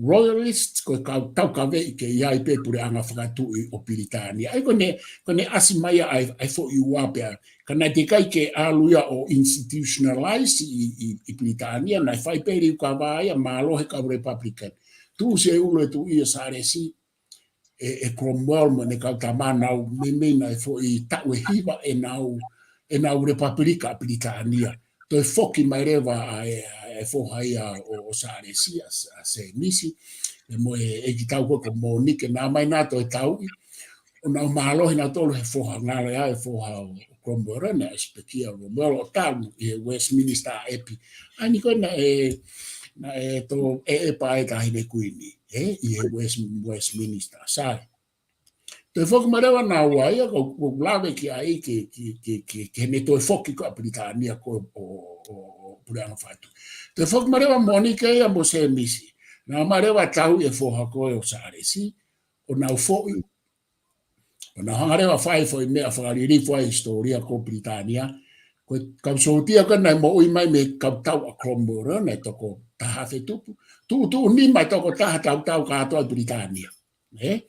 Royalist, ko e kau taukaveʻi ke ʻi ai pē puleʻanga fakatuʻi ʻo Pilitānia. ʻA ia ko ʻene, ko ʻene ʻasi mai ia ʻa e, ʻa e foʻi ua pea. Ka naʻe teʻeki ai ke ʻalu ia ʻo institutionalize ʻi, ʻi, ʻi Pilitānia, naʻe fai pē liukava ia mālohi he kau Republican. Tuʻusi e ʻulu e tuʻi ʻo Sālesi, ʻe, ʻe Cromwell mo ʻene kau tama naʻa nau meimei naʻe foʻi taʻu ʻe hiva ʻenau, ʻenau Lepapilika ʻa Pilitānia. Toe foki mai leva ʻa e, ʻa e foha ia ʻo, ʻo Sālesi, ʻa, ʻa Sēmisi, ʻe mo e, ʻeikitau ko, ko Mōnike, naʻa mai naʻa toe tauʻi, ʻo nau mālohi nautolu he foha ngale ʻa e foha ʻo Cromwell, naʻe ʻosi pekia ʻa Cromwell ʻo tau ʻi he Westminster ʻepi. ʻA eni ko ē naʻe, naʻe tō ʻeʻepa ai e Taʻahine Kuini, ē, ʻi he West, Westminster, sai. Toe foki mai leva naua ia, ko, ko lave ki ai ke, ke, ke, ke, ke ne toe foki ko ē ʻa Pilitānia ko ē ʻo, ʻo, ʻo Puleʻanga Fakatuʻi. Toe foki mai leva Mōnike ia mo Sēmisi. Naʻa mai leva tauʻi e foha ko ē ʻo Sālesi, ʻo nau foʻi, ʻo nau hanga leva fai foʻi meʻa fakalilifu ai hisitōlia ko Pilitānia. Ko e kau sōtia ko ē naʻe moʻui mai mei he kau tau ʻa Cromwell, naʻe toko taha afe tupu. Tuʻutuʻuni mai toko taha tautau kātoa ʻi Pilitānia. Ē?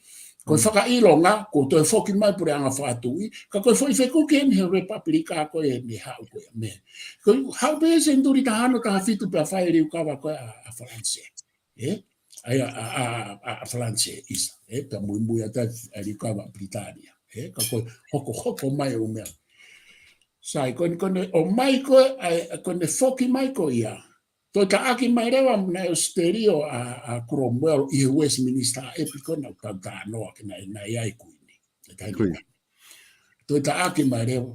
Ko e fakaʻilonga, ko e toe foki mai Puleʻanga Fakatuʻi, ka ko e foʻi fekuki eni he Lepapilika ko ē ne haʻu ko ē mei. Ko e haʻu pē senituli taha ono, taha fitu pea fai e liukava ko ē ʻa, ʻa Falanisē. Ē? ʻAi ʻa, ʻa, ʻa, ʻa, ʻa Falanisē, ʻisa. Ē? Pea muimui atu ai e liukava ʻa Pilitānia. Ē? Ka ko e hokohoko mai ʻū meʻa. Sai, ko eni, ko eni, ʻomai ko ē, ʻa e, ko eni foki mai ko ia. Toe taʻaki mai leva naʻe ʻosi telio ʻa, ʻa Cromwell ʻi he Westminster ʻepi ko ē naʻa ku talanoa ki ai naʻe, naʻe ʻi ai e Kuini. E taʻahine Kuini. Toe taʻaki mai leva.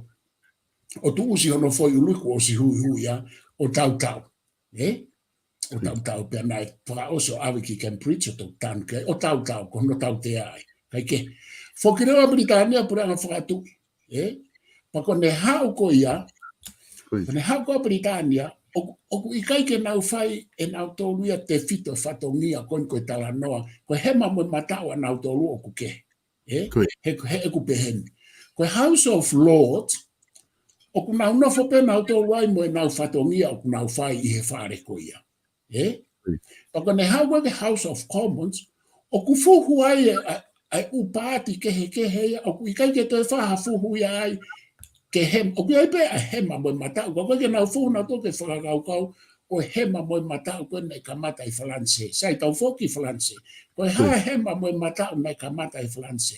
ʻO tuʻusi hono foʻi ʻulu kuo ʻosi huʻihuʻi ia, ʻo tautau. Ē? ʻO tautau pea naʻe fakaʻosi ʻo ʻave ki Cambridge ʻo toki tanu ki ai, ʻo tautau, ko hono tautea ai. Kae kehe, foki leva Pilitānia Puleʻanga Fakatuʻi. Ē? Pea ko ʻene haʻu ko ia, ko ʻene haʻu ko ē ʻa Pilitānia, ʻoku, ʻoku ʻikai ke nau fai ʻe nautolu ia tefito e fatongia ko eni ko e talanoa, ko e hema mo e mataʻu ʻa nautolu ʻoku kehe. Ē? He, he ʻeku pehē ni. Ko e House of Lords, ʻoku nau nofo pē nautolu ai mo ʻenau fatongia ʻoku nau fai ʻi he fale ko ia. Ē? Pea ko ʻene haʻu ko ē ki he House of Commons, ʻoku fuhu ai e, ʻa, ʻa e ʻū paati kehekehe ia, ʻoku ʻikai ke toe fai ha fuhu ia ai, ke hem, ʻoku ʻi ai pē ʻa e hema mo e mataʻu, ka ʻoku ʻikai ke nau fuhu nautolu ke fakakaukau, ko e hema mo e mataʻu ko ē naʻe kamata ʻi Falanisē. Sai, tau foki Falanisē. Ko e hā e hema mo e mataʻu naʻe kamata ʻi Falanisē?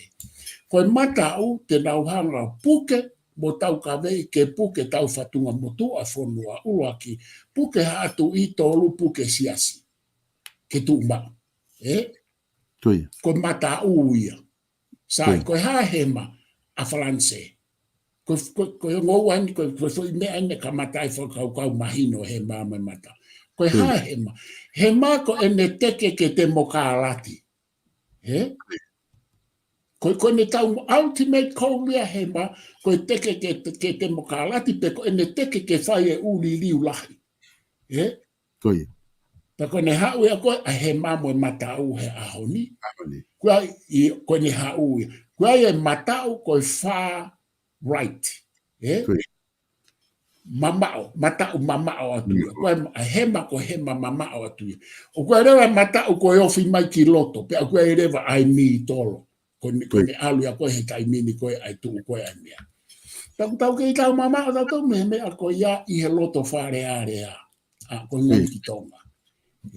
Ko e mataʻu te nau hanga puke mo taukaveʻi ke puke taufatungamotuʻa fonua, ʻuluaki, puke Haʻa Tuʻi, tolu, puke siasi. Ke tuʻu maʻu. Ē? Ko e mataʻu ia. Sai, ko e hā e hema ʻa Falanisē? Ko, ko, ko e ngoua ni, ko, ko e foʻi meʻa eni naʻe kamata ai e fakakaukau mahino hema mo e mataʻu. Ko e hā e hema? Hema ko ʻene teke ke temokalati. Ē? Ko, ko ʻene tau ultimate goal ia hema, ko e teke ke, ke temokalati pe ko ʻene teke ke fai e ʻū liliu lahi. Ē? Ko ia. Pea ko ʻene haʻu ia ko ē ʻa e hema mo e mataʻu he ʻaho ni. ʻAho ni. Ko ia ʻi, ko ʻene haʻu ia. Ko ia e mataʻu ko e far right. Ē? Ko ia. Mamaʻo, mataʻu mamaʻo atu ia. Ko ia e hema ko e hema mamaʻo atu ia. ʻOku ʻi ai leva e mataʻu ko e ofi mai ki loto, pea ʻoku ʻi ai leva ʻa e mītolo. Ko ʻene, ko ʻene ʻalu ia ko ē he taimi ni ko ē ʻa e tuʻu ko ē ʻa e meʻa. Tau, tau kei tau mamaʻo tautolu mei he meʻa ko ia ʻi he loto Fale Alea. ʻA, ko e ngaahi ki Tonga.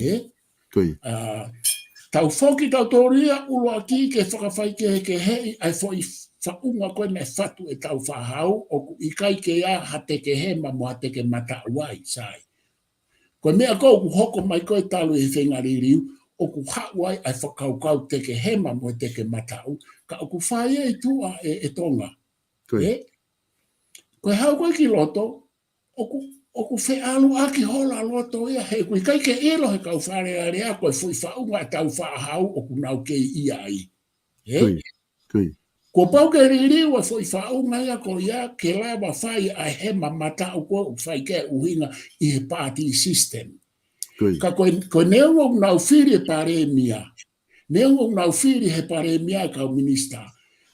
Ē? Ko ia. ʻA, tau foki tautolu ia ʻuluaki ke fakafaikehekeheʻi ʻa e foʻi faʻunga ko ē naʻe fatu ʻe Tāufaʻāhau, ʻoku ʻikai ke ʻi ai ha teke hema mo ha teke mataʻu ai, sai. Ko e meʻa ko ē ʻoku hoko mai ko ē talu ʻi he feinga liliu, ʻoku haʻu ai ʻa e fakakaukau teke hema mo e teke mataʻu, ka ʻoku fai ʻi tuʻa ʻe, ʻe Tonga. Ko ia. Ē? Ko e haʻu ko ē ki loto, ʻoku, ʻoku feʻaluʻaki hola loto ia, he ʻoku ʻikai ke ʻilo he kau Fale Alea ko e foʻi faʻunga ʻa Tāufaʻāhau ʻoku nau kei ʻi ai. Ē? Ko ia, ko ia. Kuo pau ke liliu e foʻi faʻunga ia ko ia ke lava fai ʻa e hema mataʻu ko ē ʻoku fai ki ai e ʻuhinga ʻi he party system. Ko ia. Ka ko e, ko e neongo ʻoku nau fili e palēmia. Neongo ʻoku nau fili he palēmia e kau minisitā.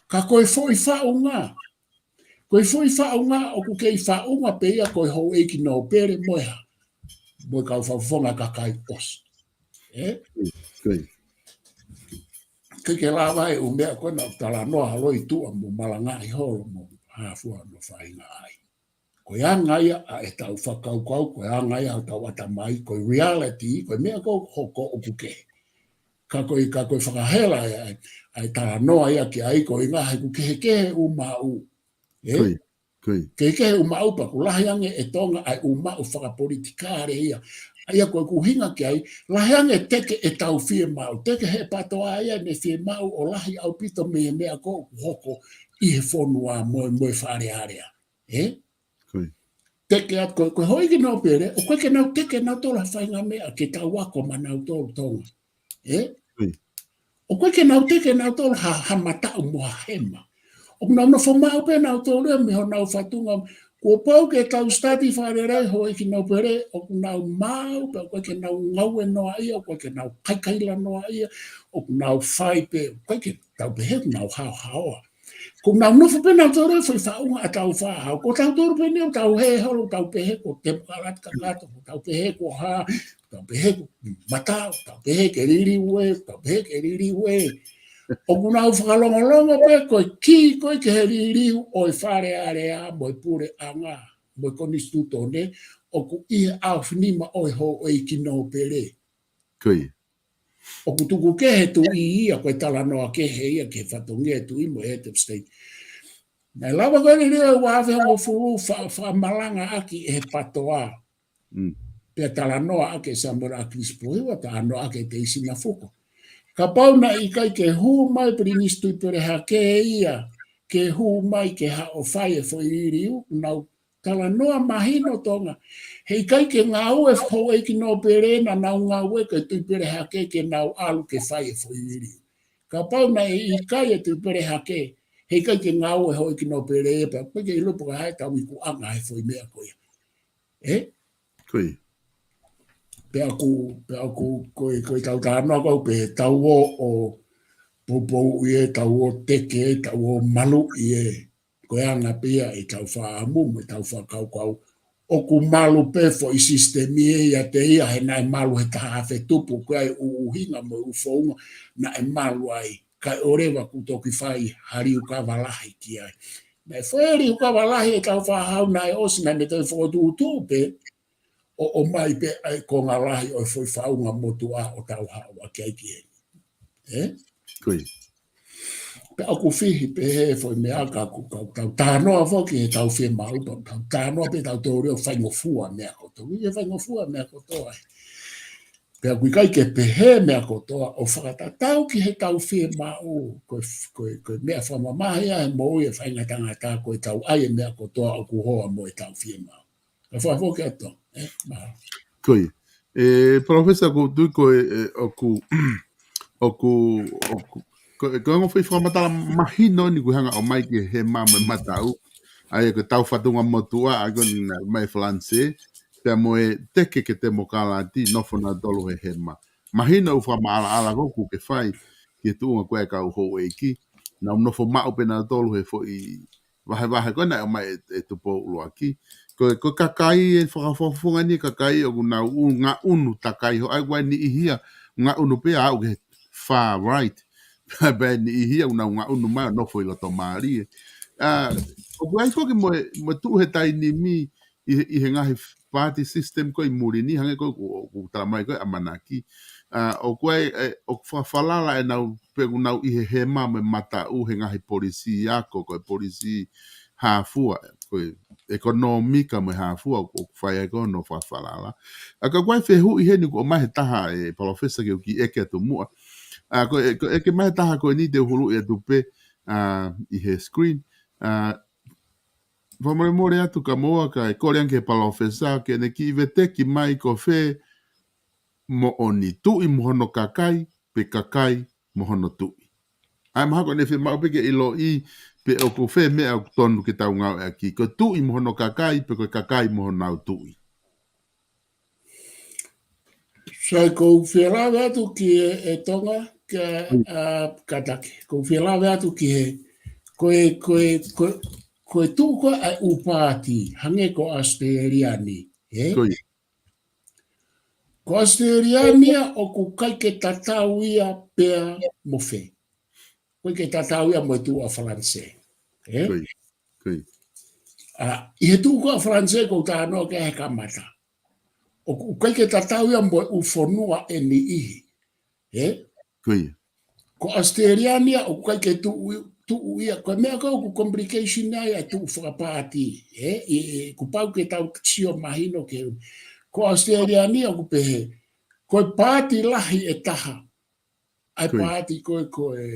Ka ko e foʻi faʻunga. Ko e foʻi faʻunga ʻoku kei faʻunga pē ia ko e houʻeiki nōpele mo e hā. Mo e kau fakafofonga kakai ʻosi. Ē? Ko ia. Ke ke lava e ʻū meʻa ko ē naʻa ku talanoa holo ʻi tuʻa mo malangaʻi holo mo hā fua no fainga ai. Ko e anga ia ʻa ʻetau fakakaukau, ko e anga ia ʻa hotau ʻatamai, ko e reality, ko e meʻa ko ē ʻoku hoko ʻoku kehe. ka ko e, ka ko e fakahela ʻa e, ʻa e talanoa ia ki ai ko e ngaahi ʻoku kehekehe ʻū maʻu. Ē? Ko ia, ko ia. Kehekehe ʻū maʻu pea ʻoku lahi ange ʻe Tonga ʻa e ʻū maʻu fakapolitikale ia. ʻA ia ko e ʻuhinga ki ai, lahi ange teke ʻetau fiemaʻu, teke he PATOA ia ne fiemaʻu ʻo lahi ʻaupito mei he meʻa ko ē ʻoku hoko ʻi he fonua mo e, mo e Fale Alea. Ē? Ko ia. Teke atu ko, ko e houʻeiki nōpele, ʻoku ʻikai ke nau teke nautolu ha faʻahinga meʻa ke tau ako maʻanautolu Tonga. Ē? Ko ia. ʻOku ʻikai ke nau teke nautolu ha, ha mataʻu mo ha hema. ʻOku nau nofo maʻu pē nautolu ia mei honau fatunga. Kuo pau ke tau study fakalelei houʻeiki nōpele, ʻoku nau maʻu pē, ʻoku ʻikai ke nau ngāue noaʻia, ʻoku ʻikai ke nau kaikaila noaʻia, ʻoku nau fai pē, ʻoku ʻikai ke tau pehē ʻoku nau haohaoa. ʻOku nau nofo pē nautolu ia ʻi he faʻunga ʻa Tāufaʻāhau. Ko tautolu pē eni ʻoku tau hē holo, tau pehē ko temokalati kakato, ko tau pehē ko hā, tau pehē ko mataʻu, tau pehē ke liliu ē, tau pehē ke liliu ē. ʻOku nau fakalongolongo pē ko e kī ko ē ki he liliu ʻo e Fale Alea mo e puleʻanga, mo e konisitūtone, ʻoku ʻi he ʻaofinima ʻo e houʻeiki nōpele. Ko ia. ʻOku tuku kehe tuʻi ia, ko e talanoa kehe ia ki he fatongia e tuʻi mo e head of state. Naʻe lava ko ē liliu ʻe ua afe hongofulu fa-, fakamalanga ʻaki ʻe he PATOA. Mm. Pea talanoa ʻaki ʻe Samuela ʻAkilisi Pōhiva, talanoa ʻaki ʻe Teisi Nafuko. Kapau naʻe ʻikai ke hū mai Pilinisi Tuʻipelehake ia, ke hū mai ke haʻu ʻo fai e foʻi liliu, nau talanoa mahino Tonga. He ʻikai ke ngāue houʻeiki nōpele naʻa nau ngāue ko e Tuʻipelehake ke nau ʻalu ke fai e foʻi liliu. Kapau naʻe ʻikai e Tuʻipelehake, he ʻikai ke ngāue houʻeiki nōpele ia pea ʻoku ʻikai ke ʻilo pe ko e hā ʻetau ikuʻanga he foʻi meʻa ko ia. Ē? Ko ia. Pea ʻoku, pea ʻoku, ko e, ko e tau talanoa ko ē pē tau ō ʻo poupouʻi ē, tau ō teke ē, tau ō maluʻi ē. Ko e anga pē ia ʻetau fakaʻamu mo ʻetau fakakaukau. ʻOku malu pē foʻi sisitemi ē ʻiate ia he naʻe malu he taha afe tupu, ko e ʻū ʻuhinga mo e ʻū founga naʻe malu ai. Kae ʻoua leva kuo toki fai ha liukava lahi ki ai. Naʻe fai e liukava lahi ʻe Tāufaʻāhau naʻe ʻosi naʻa ne toe fokotuʻutuʻu pē ʻo, ʻomai pē ʻa e konga lahi ʻo e foʻi faʻunga motuʻa ʻo tau haʻu ʻaki ai ki heni. Ē? Ko ia. Pea ʻoku fihi pē he foʻi meʻa ka ʻoku, ka ʻoku tau talanoa foki he tau fiemaʻu, tau, tau talanoa pē tautolu ʻo faingofua meʻa kotoa. ʻIkai ke faingofua meʻa kotoa ē. Pea ʻoku ʻikai ke pehē meʻa kotoa ʻo fakatatau ki he tau fiemaʻu, ko e, ko e, ko e meʻa fakamamahi ia he moʻui e faʻahinga tangata ko e tau ʻai e meʻa kotoa ʻoku hoa mo e tau fiemaʻu. Ka fakafoki atu, ē, mahalo. Ko ia. Ē, Palōfesa, ʻoku ou tui ko e, ē, ʻoku, ʻoku, ʻoku, ko, ko e ongo foʻi fakamatala mahino eni kuo hanga ʻo ʻomai ki he hema mo e mataʻu. ʻA ia ko e tau fatunga motuʻa, ʻa ia ko eni naʻe ʻomai ʻe Falanisē, pea mo e teke ke temokalati, nofo nautolu he hema. Mahino ʻoku fakamaʻalaʻala ko ē ʻoku ke fai, ki he tuʻunga ko ē ʻa e kau houʻeiki. Nau nofo maʻu pē nautolu he foʻi vahevahe ko ē naʻe ʻomai ʻe, ʻe Tupou ʻUluaki. Ko, ko e kakai ē fakafofonga ni kakai ʻoku nau ʻū ngaʻunu takai ho ai kuo ʻi ai e niʻihi ia, ngaʻunu pē ʻo aʻu ki he far right. Pea ʻi ai e niʻihi ia ʻoku nau ngaʻunu mai ʻo nofo ʻi loto mālie. ʻA, ʻoku ʻi ai foki mo e, mo e tuʻu he taimi ni ʻi he, ʻi he ngaahi party system ko ē ʻi muli ni, hangē ko ē ʻoku, ʻoku tala mai ko ē ʻamanaki. ʻA, ʻoku ʻi ai, ē, ʻoku fakafalala ʻenau, pe ʻoku nau ʻi he hema mo e mataʻu he ngaahi polisī ako, ko e polisī hā fua, ko e ʻekonōmika mo e hā fua, ʻoku fai ai ko ē hono fakafalala. ʻA ka ʻoku ʻi ai e fehuʻi heni kuo ʻomai he taha ē Palōfesa ke u kiʻi ʻeke atu muʻa. ʻA, ko e, ko e ʻeke mai he taha ko eni te u huluʻi atu pē, ʻa, ʻi he screen. ʻA, fakamolemole atu ka moua kae kole ange ki he Palōfesa ke ne kiʻi veteki mai ko fē moʻoni, tuʻi mo hono kakai, pe kakai mo hono tuʻi. ʻA ia mahalo ko ʻene fiemaʻu pē ke ʻiloʻi pe ʻoku fē meʻa ʻoku tonu ke tau ngāueʻaki, ko e tuʻi mo hono kakai, pe ko e kakai mo honau tuʻi. Sai, ʻoku ou fie lave atu ki he, ʻe Tonga, ka, Mm. ʻa, kātaki. ʻOku ou fie lave atu ki he, ko e, ko e, ko e, ko e tuʻu ko ē ʻa e ʻū paati, hangē ko ʻAositelēlia ni, ē? Ko ia. Ko ʻAositelēlia ni ia ʻoku ʻikai ke tatau ia pea mo fē. ʻOku ʻikai ke tatau ia mo e tuʻu ʻa Falanisē. Ē? Ko ia. Ko ia. ʻA, ʻi he tuʻu ko ē ʻa Falanisē ʻoku ou talanoa ki ai he kamata. ʻOku, ʻoku ʻikai ke tatau ia mo e ʻū fonua ʻe niʻihi. Ē? Ko ia. Ko ʻAositelēlia ni ia ʻoku ʻikai ke tuʻu, tuʻu ia, ko e meʻa ko ē ʻoku complication ai ʻa e tuʻu fakapaati, ē, ʻi, ʻi, kuo pau ke tau sio mahino ke, ko ʻAositelēlia ni ia ʻoku pehē, ko e paati lahi ʻe taha, ʻa e Ko ia. paati ko ē ko e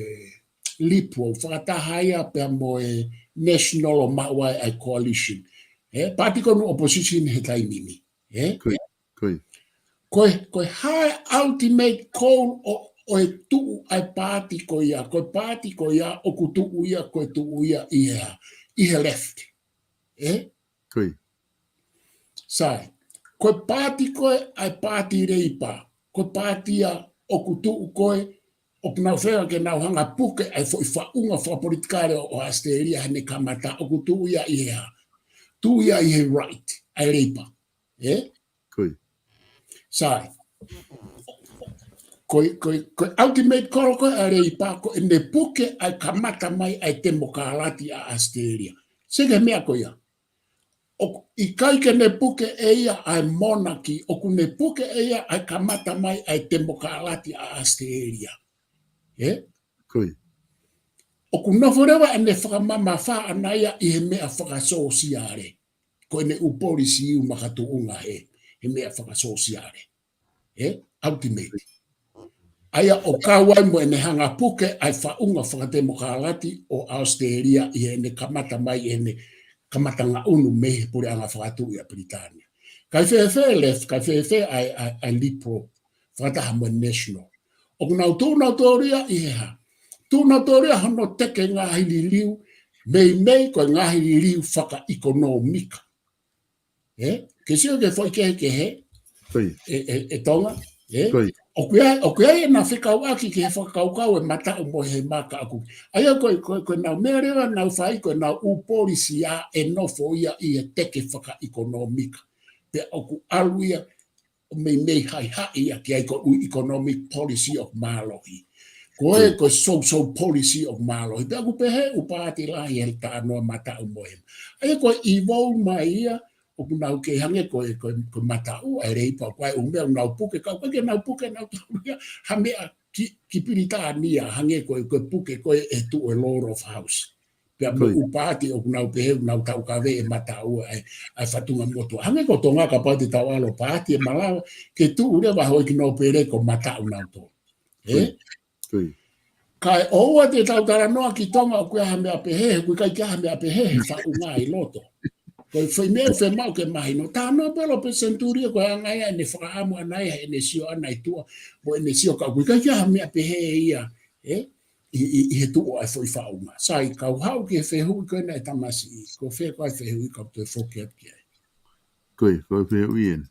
Liberal, fakataha ia pea mo e National ʻo maʻu ai ʻa e coalition. Ē, paati ko ē ʻoku opposition he taimi ni. Ē? Ko ia, ko ia. Ko e, ko e hā e ultimate goal ʻo, ʻo e tuʻu ʻa e paati ko ia, ko e paati ko ia ʻoku tuʻu ia, ko e tuʻu ia ʻi he hā, ʻi he left. Ē? Ko ia. Sai, ko e paati ko ē ʻa e paati Leipa, ko e paati ia ʻoku tuʻu ko ē, ʻoku nau feinga ke nau hanga puke ʻa e foʻi faʻunga fakapolitikale ʻo, ʻo ʻAositelēlia heʻene kamata ʻoku tuʻu ia ʻi he hā. Tuʻu ia ʻi he right, ʻa e Leipa. Ē? Ko ia. Sai. Ko e, ko e, ko e ultimate goal ko ē ʻa e Leipa, ko ʻene puke ʻa e kamata mai ʻa e temokalati ʻa ʻAositelēlia. Sio ki he meʻa ko ia. ʻOku ʻikai ke ne puke ʻe ia ʻa e monarchy, ʻoku ne puke ʻe ia ʻa e kamata mai ʻa e temokalati ʻa ʻAositelēlia. Ē? Ko ia. ʻOku nofo leva ʻene fakamamafa ʻana ia ʻi he meʻa fakasōsiale. Ko ʻene ʻū policy ʻoku makatuʻunga he, he meʻa fakasōsiale. Ē? Ultimate. ʻA ia ʻoku kau ai mo ʻene hanga puke ʻa e faʻunga fakatemokalati ʻo ʻAositelēlia ʻi heʻene kamata mai, ʻi heʻene kamata ngaʻunu mei he puleʻanga fakatuʻi ʻa Pilitānia. Kae fēfē left, kae fēfē ʻa e, ʻa e, ʻa e Liberal, fakataha mo e National. ʻOku nau tuʻu nautolu ia ʻi he hā. Tuʻu nautolu ia hono teke ngaahi liliu, meimei ko e ngaahi liliu fakaʻekonōmika. Ē? Ke sio ki he foʻi kehekehe, Ko ia. ʻe, ʻe, ʻe Tonga, ē? Ko ia. ʻOku ʻi ai, ʻoku ʻi ai ʻena fekauʻaki ki he fakakaukau ʻe mataʻu mo e maka aku. ʻA ia ko e, ko e, ko ʻenau meʻa leva ʻoku nau fai, ko ʻenau ʻū policy ʻa ē ʻoku nofo ia ʻi he teke fakaʻekonōmika. Pea ʻoku ʻalu ia ʻo meimei haʻihaʻi ia ki ai ko e ʻū economic policy ʻoku mālohi. Ko e, Ko ia. ko e social policy ʻoku mālohi. Pea ʻoku pehē ʻū paati lahi he talanoa mataʻu mo e. ʻA ia ko e evolve mai ia, ʻoku nau kei hangē ko e, ko e, ko e mataʻu ʻa e Leipa, ko e ʻū meʻa ʻoku nau puke, ka ʻoku ʻikai ke nau puke nautolu ia ha meʻa ki, ki Pilitānia, hangē ko e, ko e puke ko ē ʻe tuʻu e Lower House. Pea mo Ko ia. ʻū paati ʻoku nau pehē, ʻoku nau taukave ʻe mataʻu ʻa e, ʻa e fatunga motuʻa. Hangē ko Tonga, kapau te tau ʻalu paati ʻe malava ke tuʻu leva houʻeiki nōpele ko e mataʻu nautolu. Ē? Ko ia. Ko ia. Kae ʻoua te tau talanoa ki Tonga ʻoku ʻi ai ha meʻa pehē, he ʻoku ʻikai ke ʻi ai ha meʻa pehē he faʻunga ʻi loto. Ko e foʻi meʻa ʻoku fiemaʻu ke mahino. Talanoa pē Lopesi Senituli ko e anga ia ʻene fakaʻamu ʻana ia heʻene sio ʻana ʻi tuʻa, mo ʻene sio ka ʻoku ʻikai ke ʻi ai ha meʻa pehē ia, ē? ʻI, ʻi, ʻi he tuʻu ʻa e foʻi faʻunga. Sai, kau haʻu ki he fehuʻi ko ena ʻe Tamasiʻi. Ko fē koā e fehuʻi kau toe foki atu ki ai? Ko ia, ko e fehuʻi ena.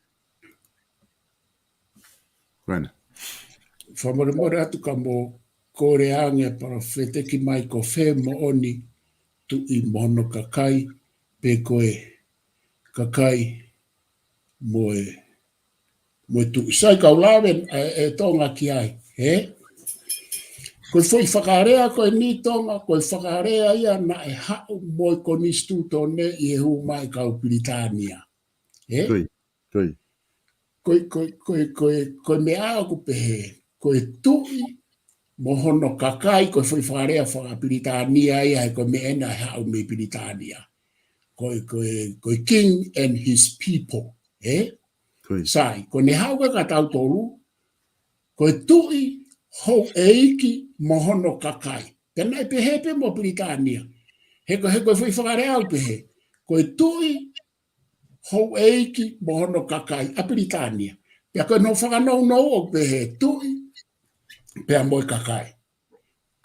Ko ena. Fakamolemole atu ka mo kole ange Palōfita ki mai ko fē moʻoni tuʻi mo hono kakai pe ko e kakai mo e, mo e tuʻi. Sai kau lave ʻe, ʻe Tonga ki ai, ē? Ko e foʻi fakalea ko eni Tonga, ko e fakalea ia naʻe haʻu mo e konisitūtone ʻi he hū mai kau Pilitānia. Ē? Ko ia, ko ia. Ko e, ko e, ko e, ko e, ko e meʻa ʻoku pehē, ko e tuʻi mo hono kakai, ko e foʻi fakalea faka-Pilitānia ia, he ko e meʻa ena ʻe haʻu mei Pilitānia. Ko e, ko e, ko e king and his people, ē? Ko ia. Sai, ko ʻene haʻu ko ē kia tautolu, ko e tuʻi, houʻeiki mo hono kakai. Pea naʻe pehē pē mo Pilitānia. He ko, he ko e foʻi fakalea ʻoku pehē, ko e tuʻi, houʻeiki mo hono kakai ʻa Pilitānia. Pea ko ʻenau fakanounou ʻoku pehē tuʻi, pea mo e kakai.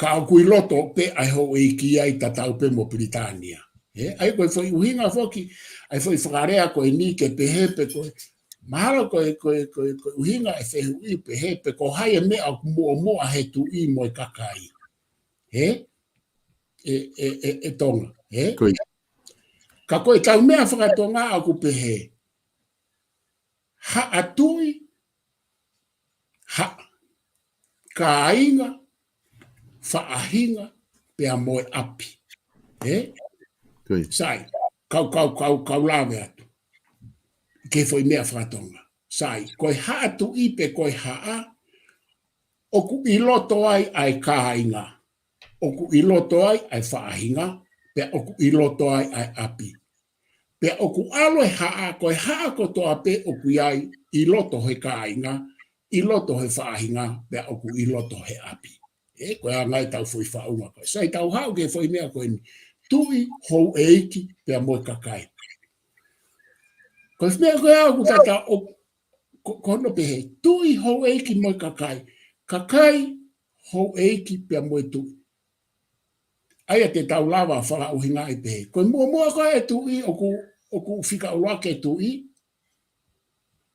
Ka ʻoku ʻi loto pē ʻa e houʻeiki ia ʻi tatau pē mo Pilitānia. Ē, ʻa ia ko e foʻi ʻuhinga foki, ʻa e foʻi fakalea ko eni ke pehē pē ko e, mahalo ko e, ko e, ko e, ko e ʻuhinga e fehuʻi pehē pē ko hai e meʻa ʻoku muʻomuʻa he tuʻi mo e kakai. Ē? ʻE, ʻe, ʻe, ʻe Tonga, ē? Ko ia. Ka ko e tau meʻa faka-Tonga ʻoku pehē. Haʻa tuʻi, haʻa. Kāinga, faʻahinga, pea mo e ʻapi. Ē? Ko ia. Sai, kau, kau, kau, kau lave atu. Ki he foʻi meʻa faka-Tonga. Sai, ko e haʻa tuʻi pe ko e haʻa, ʻoku ʻi loto ai ʻa e kāinga, ʻoku ʻi loto ai ʻa e faʻahinga, pea ʻoku ʻi loto ai ʻa e ʻapi. Pea ʻoku ʻalu e haʻa, ko e haʻa kotoa pē ʻoku ʻi ai ʻi loto he kāinga, ʻi loto he faʻahinga, pea ʻoku ʻi loto he ʻapi. ʻE, ko e anga ʻetau foʻi faʻunga ko ē. Sai, tau haʻu ki he foʻi meʻa ko eni. Tuʻi, houʻeiki, pea mo e kakai. Ko e meʻa ko ē ʻoku tata ʻo, ko, ko hono pehē. Tuʻi, houʻeiki mo e kakai. Kakai, houʻeiki, pea mo e tuʻi. ʻA ia te tau lava fakaʻuhingaʻi pehē. Ko e muʻomuʻa ko ē e tuʻi, ʻoku, ʻoku fika ʻuluaki e tuʻi,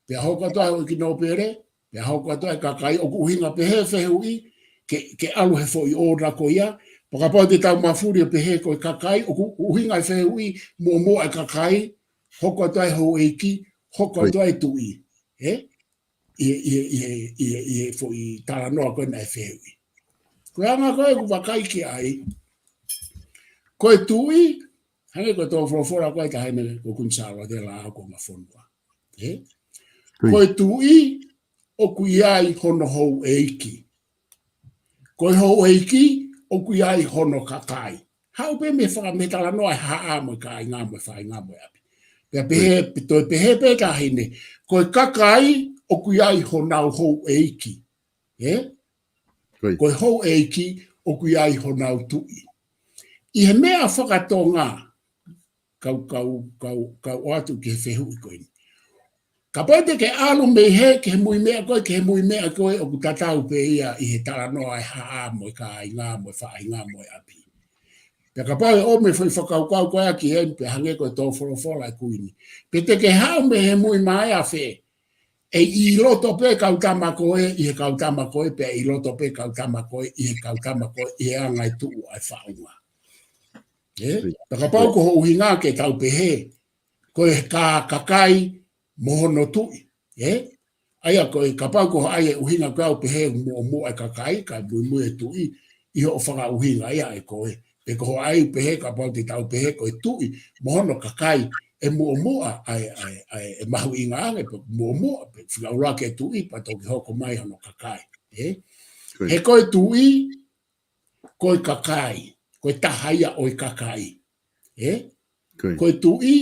pea hoko atu ai houʻeiki nōpele, pea hoko atu ai kakai, ʻoku ʻuhinga pehē fehuʻi, ke, ke ʻalu he foʻi ʻōna ko ia, pea kapau te tau mafuli ʻo pehē ko e kakai, ʻoku ʻuhinga e fehuʻi, muʻomuʻa e kakai, hoko atu ai houʻeiki, hoko atu ai tuʻi. ʻE? ʻI he, ʻi he, ʻi he, ʻi he, ʻi he foʻi talanoa ko ē naʻe fehuʻi. Ko e anga ko ē ʻoku vakai ki ai, ko e tuʻi, hangē ko e tō folofola ko ē taha ʻeni ko Kuini Sālote Lākonga Fonua. ʻE? Ko e tuʻi, ʻoku ʻi ai hono houʻeiki. Ko e houʻeiki, ʻoku ʻi ai hono kakai. Haʻu pē mei he faka-, mei he talanoa e haʻa mo e kāinga mo e faʻahinga mo e ʻapi. Pea pehē, pe toe pehē pē taha ʻeni, ko e kakai ʻoku ʻi ai honau houʻeiki. ʻE? Ko e houʻeiki ʻoku ʻi ai honau tuʻi. ʻI he meʻa fakatonga, kau, kau, kau, kau ʻoatu ki he fehuʻi ko eni. Kapau te ke ʻalu mei he, ki he mui meʻa ko ē, ki he mui meʻa ko ē, ʻoku tatau pē ia ʻi he talanoa e haʻa mo e kāinga mo e faʻahinga mo e ʻapi. Pea kapau ʻe ʻomai e foʻi fakakaukau ko ē ʻaki eni, pea hangē ko e tō folofola e kuini. Pe te ke haʻu mei he mui maea fē, ʻe ʻi loto pē kau tama ko ē, ʻi he kau tama ko ē, pea ʻi loto pē kau tama ko ē, ʻi he kau tama ko ē, ʻi he anga e tuʻu ʻa e faʻunga. ʻE? Pea kapau ko hoʻo ʻuhinga ke tau pehē, ko e ka-, kakai mo hono tuʻi. ʻE? ʻA ia ko e kapau ko hoʻo ʻai e ʻuhinga ko ē ʻo pehē muʻomuʻa e kakai, kae muimui e tuʻi, ʻi hoʻo fakaʻuhinga ia ʻe koe. Pe ko hoʻo ʻai pehē, kapau te tau pehē ko e tuʻi mo hono kakai, ʻe muʻomuʻa ʻa e, ʻa e, ʻa e, ʻe mahuʻinga ange, pe muʻomuʻa, pe fika ʻuluaki e tuʻi, pea toki hoko mai hono kakai. ʻE? He ko e tuʻi, ko e kakai, ko e taha ia ʻo e kakai. ʻE? Ko e tuʻi,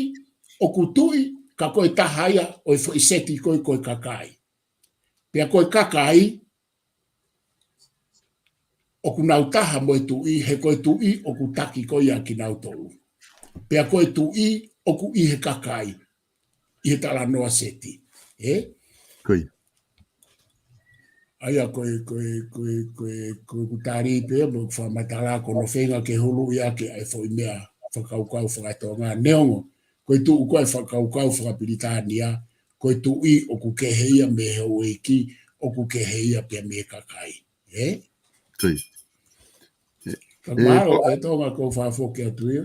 ʻoku tuʻi, ka ko e taha ia ʻo e foʻi seti ko ē ko e kakai. Pea ko e kakai, ʻoku nau taha mo e tuʻi, he ko e tuʻi, ʻoku taki ko ia kinautolu. Pea ko e tuʻi, ʻoku ʻi he kakai, ʻi he talanoa seti. ʻE? ʻA ia ko e, ko e, ko e, ko e, ko e ʻoku tali pē, mo fakamatala ko hono feinga ke huluʻi ʻaki ʻa e foʻi meʻa fakakaukau fakatonga neongo. Ko e tuʻu ko ē fakakaukau fakapilitānia, ko e tuʻi ʻoku kehe ia mei he houʻeiki, ʻoku kehe ia pea mei he kakai. ʻE? Ka mahalo, ʻe Tonga ko e fakafoki atu ia.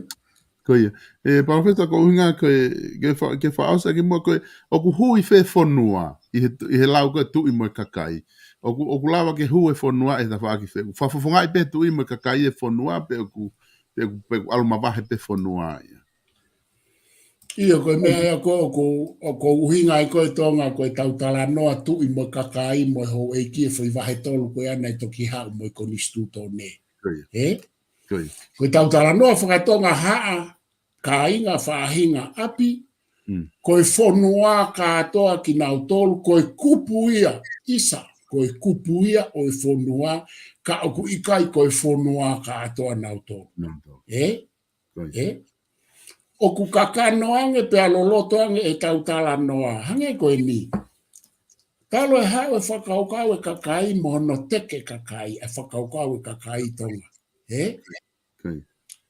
Ko ia. ʻE, Palōfesa, ko e ʻuhinga ko e, ke fa-, ke fakaʻosi ʻaki muʻa ko e, ʻoku hū ʻi fē fonua, ʻi he, ʻi he lau ko e tuʻi mo e kakai. ʻOku, ʻoku lava ke hū e fonua ʻi he tafaʻaki fē. Fakafofongaʻi pē tuʻi mo e kakai e fonua, pe ʻoku, pe ʻoku, pe ʻoku ʻalu mavahe pē fonua ia. ʻIo, ko e meʻa ia ko, ko, ko e ʻuhinga ia ko e Tonga, ko ʻetau talanoa tuʻi mo e kakai mo e houʻeiki e foʻi vahe tolu ko ia naʻe toki haʻu mo e konisitūtone. ʻE? Ko ʻetau talanoa fakatonga haʻa, kāinga, faʻahinga, ʻapi, ko e fonua kātoa kinautolu, ko e kupu ia, ʻisa, ko e kupu ia ʻo e fonua, ka ʻoku ʻikai ko e fonua kātoa nautolu. ʻE? ʻE? ʻOku kakano ange pea loloto ange ʻetau talanoa. Hangē ko eni. Talu e haʻu e fakakaukau e kakai mo hono teke kakai, e fakakaukau e kakai Tonga. ʻE?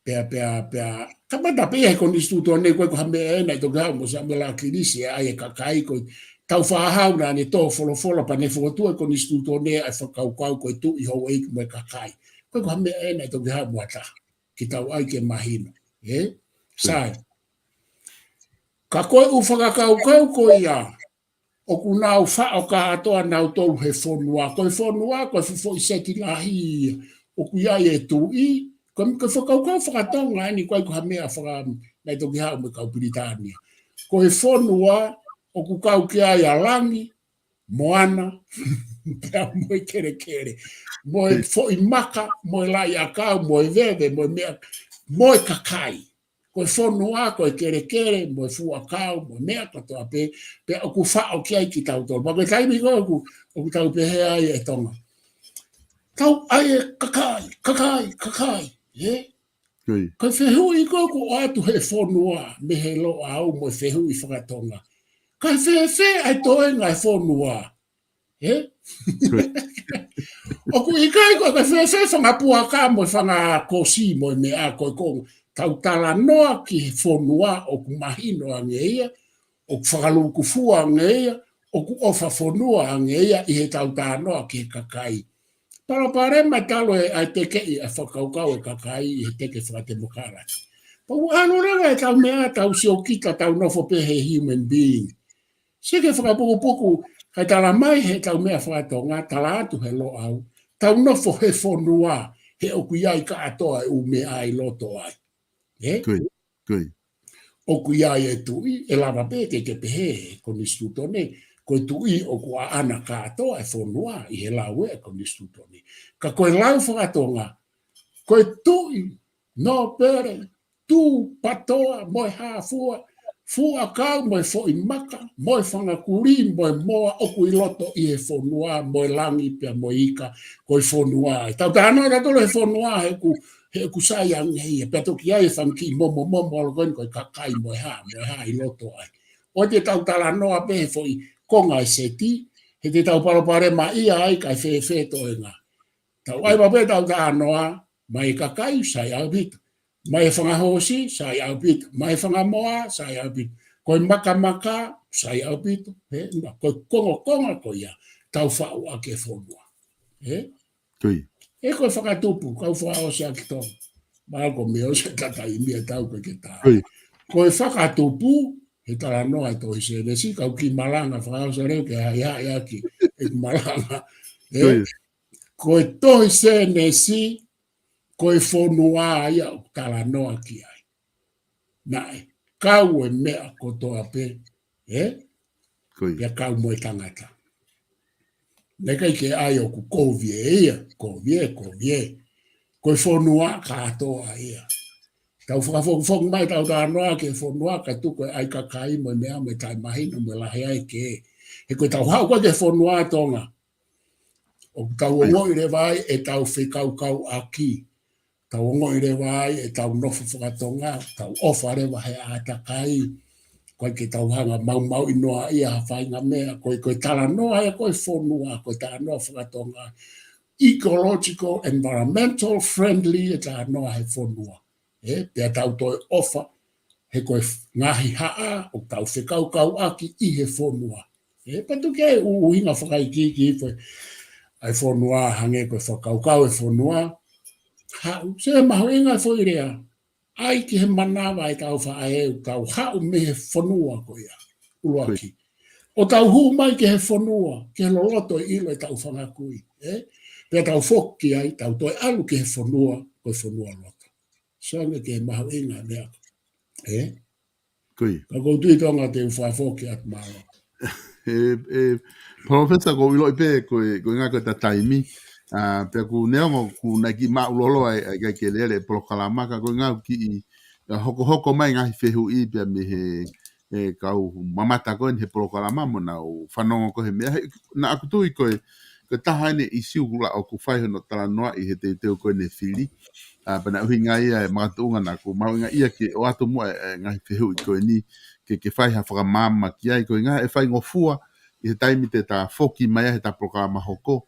Pea, pea, pea, kamata pē ia he konisitūtone, ko e ko ha meʻa ʻe naʻe toki haʻu mo Samuela ʻAkilisi ʻe ʻai e kakai ko e tau fāhau naʻa ne tō folofola pea ne fokotuʻu e konisitūtone ʻa e fakakaukau ko e tuʻi, houʻeiki mo e kakai. Ko e ko ha meʻa ʻe naʻe toki haʻu mo ha taha. Ke tau ʻai ke mahino. ʻE? Sai. Ka ko e ʻū fakakaukau ko ia, ʻoku nau faʻo kātoa nautolu he fonua. Ko e fonua, ko e foʻi seti lahi ia. ʻOku ʻi ai e tuʻi, ko e, ko e fakakaukau fakatonga eni ko e ko ha meʻa faka-, naʻe toki haʻu mo e kau Pilitānia. Ko e fonua, ʻoku kau ki ai ʻa langi, moana, pea mo e kelekele, mo e foʻi maka, mo e laʻi ʻakau, mo e veve, mo e meʻa, mo e kakai. Ko e fonua, ko e kelekele, mo e fuʻu ʻakau, mo e meʻa kotoa pē, pea ʻoku faʻo ki ai kitautolu. Pea ko e taimi ko ē ʻoku, ʻoku tau pehē ai ʻe Tonga, tau ʻai e kakai, kakai, kakai, ē? Ko e fehuʻi ko ē ʻoku ʻoatu he fonua, mei he Loʻau mo e fehuʻi fakatonga, kae fēfē ʻa e toenga e fonua? Ē? ʻOku ʻikai ko e kae fēfē fanga puaka mo e fanga kosi mo e meʻa ko ē ʻoku tau talanoa ki he fonua ʻoku mahino ange ia, ʻoku fakalūkufua ange ia, ʻoku ʻofa fonua ange ia ʻi heʻetau talanoa ki he kakai. Palopalema talu e ʻai tekeʻi ʻa e fakakaukau e kakai ʻi he teke fakatemokalati. Pau ʻalu leva ʻetau meʻa, tau siokita, tau nofo pē he human being. Sio ki he fakapukupuku, kae tala mai heʻetau meʻa fakatonga, tala atu he Loʻau, tau nofo he fonua, he ʻoku ʻi ai kātoa e ʻū meʻa ʻi loto ai. Ē? Ko ia, ko ia. ʻOku ʻi ai e tuʻi, ʻe lava pē ke ke pehē he konisitūtone, ko e tuʻi ʻoku ʻaʻana kātoa e fonua ʻi he lau ʻa e konisitūtone. Ka ko e lau fakatonga, ko e tuʻi, nōpele, tū, patoa, mo e hā fua, fuʻu ʻakau, mo e foʻi maka, mo e fanga kulī, mo e moa ʻoku ʻi loto ʻi he fonua, mo e langi pea mo e ika, ko e fonua. Tau talanoa tautolu he fonua, he ʻoku, he ʻoku sai ange ia, pea toki ʻi ai e fanga kiʻi momomomo ʻalu ko eni ko e kakai mo e hā, mo e hā ʻi loto ai. ʻOua te tau talanoa pē he foʻi konga e seti, he te tau palopalemaʻia ai kae fēfē toenga. Tau ʻai pē ʻetau talanoa, mai e kakai, sai ʻaupito. Mai e fanga hoosi, sai ʻaupito. Mai e fanga moa, sai ʻaupito. Ko e makamaka, sai ʻaupito. Ē, ma, ko e kongokonga ko ia, tau faʻu ʻaki e fonua. Ē? Ko ia. Ē, ko e fakatupu, kau fakaʻosi ʻaki Tonga. Mahalo ko e meʻa ʻosi e taimi ʻe tau ko ē ke tā. Ko ia. Ko e fakatupu, he talanoa e tohi Sēnesi, kau kiʻi malanga fakaʻosi leva ke haʻihaʻi ʻaki e malanga. Ē? Ko ia. Ko e tohi Sēnesi, ko e fonua ia ʻoku talanoa ki ai. Naʻe kau e meʻa kotoa pē, ē? Ko ia. Pea kau mo e tangata. Naʻe ʻikai ke ʻai ʻoku kovi ʻe ia, kovi ʻe, kovi ʻe. Ko e fonua kātoa ia. Tau fakafokifoki mai, tau talanoa ki he fonua, kae tuku e ʻai kakai mo e meʻa mo e taʻemahino mo e lahi ai ke. He ko ʻetau haʻu ko ē ki he fonua Tonga, ʻoku tau ongoʻi leva ai ʻetau fekaukauʻaki. Tau ongoʻi leva ai ʻetau nofo fakatonga, tau ʻofa leva he ʻātakai. ʻOku ʻikai ke tau hanga maumauʻi noa ia ha faʻahinga meʻa, ko e, ko e talanoa ia ko e fonua, ko e talanoa fakatonga. Ecological, environmental friendly e talanoa he fonua. Ē, pea tau toe ʻofa, he ko e ngaahi haʻa ʻoku tau fekaukauʻaki ʻi he fonua. Ē, pea tuku ai e ʻuhinga fakaikiiki ko ē ʻa e fonua, hangē ko e fakakaukau e fonua. Haʻu, sio ki he mahuʻinga e foʻi lea. ʻAi ki he manava ʻetau faʻē, ʻoku tau haʻu mei he fonua ko ia. ʻUluaki. ʻO tau hū mai ki he fonua, ke loloto e ʻilo ʻetau fanga kui. Ē? Pea tau foki ai, tau toe ʻalu ki he fonua, ko e fonua loto. Sio ange ki he mahuʻinga e meʻa. Ē? Ko ia. Ka ʻoku ou tui Tonga te u fakafoki atu, mālō. ʻE, ʻe, Palōfesa, ʻoku ou ʻiloʻi pē ko e, ko e ngaahi ko e ta taimi. ʻA, pea ʻoku neongo ʻoku nau kiʻi māʻulolo ai, ʻa e ʻikai ke lele e polokalama, ka ko e ngaahi kiʻi, ʻa, hokohoko mai ngaahi fehuʻi pea mei he, e, kau mamata ko eni he polokalama mo nau fanongo ko ē he meʻa. He, naʻa ku tui ko e, ko e taha eni e ʻīsiu ʻoku lahi ʻoku fai hono talanoaʻi he teuteu ko eni e fili. ʻA, pea naʻe ʻuhinga ia e makatuʻunga naʻa ku mahuʻingaʻia ke ʻoatu muʻa e, e ngaahi fehuʻi ko eni ke, ke fai ha fakamaama ki ai, ko e ngaahi e faingofua ʻi he taimi te ta foki mai ai he ta polokalama hoko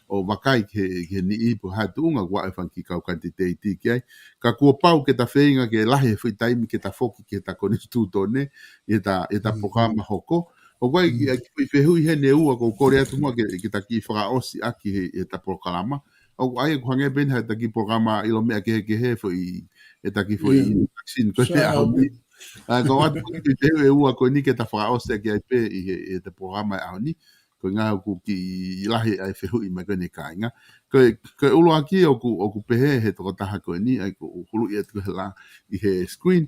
ʻo vakai ki he, ki he niʻihi pe ko e hā e tuʻunga ʻoku ʻi ai e fanga kiʻi kau kanititeiti ki ai. Ka kuo pau ke ta feinga ke lahi e foʻi taimi ke ta foki ki he ta konisitūtone, ʻi he ta, ʻi he ta polokalama hoko. ʻOku ʻi ai, ʻi ai e kiʻi fehuʻi heni ʻe ua ʻoku ou kole atu muʻa ke, ke ta kiʻi fakaʻosi ʻaki he, he ta polokalama. ʻOku ʻi ai ʻoku hangē pē eni ha ta kiʻi polokalama ʻilo meʻa kehekehe foʻi, he ta kiʻi foʻi introduction ko eni ʻaho ni. ʻA, ka ʻoatu ko e kiʻi fehuʻi ʻe ua ko eni ke ta fakaʻosi ʻaki ai pē ʻi he, he ta polokalama ʻaho ni. Ko e ngaahi ʻoku kiʻi lahi ʻa e fehuʻi mai ko eni kāinga. Ko e, ko e ʻuluaki ʻoku, ʻoku pehē he tokotaha ko eni, ʻa ia ʻoku huluʻi atu ko ē he la, ʻi he screen.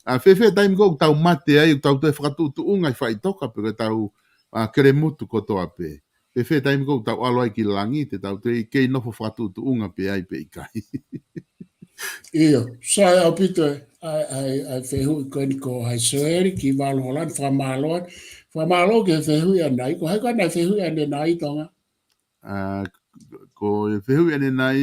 ʻA, fēfē taimi ko ē ʻoku tau mate ai, ʻoku tau toe fakatuʻutuʻunga ʻi faʻitoka pe ko ʻetau, ʻa, kelemutu kotoa pē. pe fē taimi ʻoku tau ʻalu ai ki langi, te tau toe kei nofo fakatuʻutuʻunga pē ai pe ʻikai. ʻIo, sai ʻaupito ʻa e, ʻa e, ʻa e fehuʻi ko eni ko hai Soeli ki Valu Holani, fakamālō atu. Fakamālō ki he fehuʻi ʻanenai, ko hai ko ena fehuʻi ʻanenai Tonga? ʻA, ko e fehuʻi ʻanenai,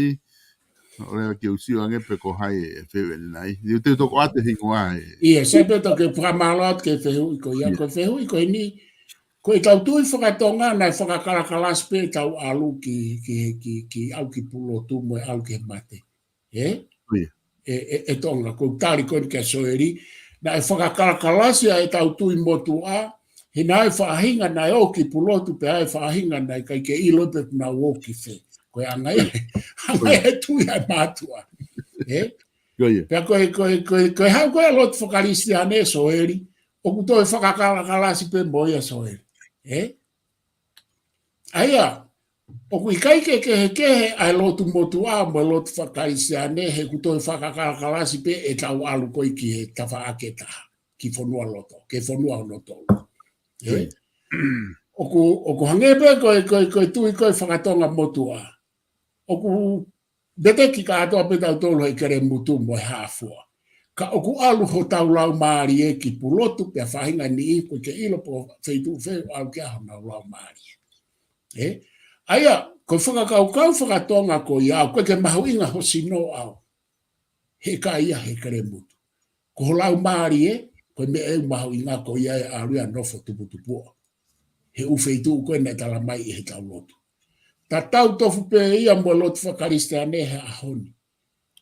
ʻoku ou sio ange pe ko hai e fehuʻi ʻanenai. Te u, te u toki ʻoatu e hingoa ē. ʻIo, sai pē toki fakamālō atu ki he fehuʻi ko ia, ʻIo. ko e fehuʻi ko eni, ko ʻetau tui fakatonga naʻe fakakalakalasi pē ʻetau ʻalu ki, ki, ki, ki ʻalu ki Pulotu mo e ʻalu ki he mate. Ē? ʻIo. ʻE, ʻe, ʻe Tonga, ko e tali ko eni kia Soeli, naʻe fakakalakalasi ʻa ʻetau tui motuʻa, he naʻe faʻahinga naʻe ō ki Pulotu pea ʻi ai e faʻahinga naʻe ʻikai ke ʻilo pe naʻa nau ō ki fē. Ko e anga ia, ʻIo. anga ia e tui ʻa e mātuʻa. Ē? ʻIo, ʻio. Pea ko e, ko e, ko e, ko e haʻu ko ē ʻa e lotu fakakalisitiane Soeli, ʻoku toe fakakalakalasi pē mo ia Soeli. Ē? ʻA ia, ʻoku ʻikai ke kehekehe ʻa e lotu motuʻa mo e lotu fakakalisitiane, he ʻoku toe fakakalakalasi pē ʻetau ʻalu ko ē ki he tafaʻaki ʻe taha, ki fonualoto, ki he fonua hono tolu. Ē? ʻIo. ʻOku, ʻoku hangē pē ko e, ko e, ko e tui ko ē fakatonga motuʻa. ʻOku veteki kātoa pē tautolu he kelemutu mo e hā fua. Ka ʻoku ʻalu hotau laumālie ki Pulotu pea faʻahinga niʻihi ʻoku ʻikai ke ʻilo pe ko e feituʻu fē ʻoku ʻalu ki ai honau laumālie. Ē? ʻA ia, ko e fakakaukau fakatonga ko ia, ʻoku ʻikai ke mahuʻinga ho sino ʻaʻau. He ʻikai ia he kelemutu. Ko ho laumālie, ko e meʻa ʻoku mahuʻinga ko ia ʻe ʻalu ia ʻo nofo tuputupuʻa. He ʻū feituʻu ko ē naʻe tala mai ʻe heʻetau lotu. Tatau tofu pē ia mo e lotu fakakalisitiane he ʻaho ni.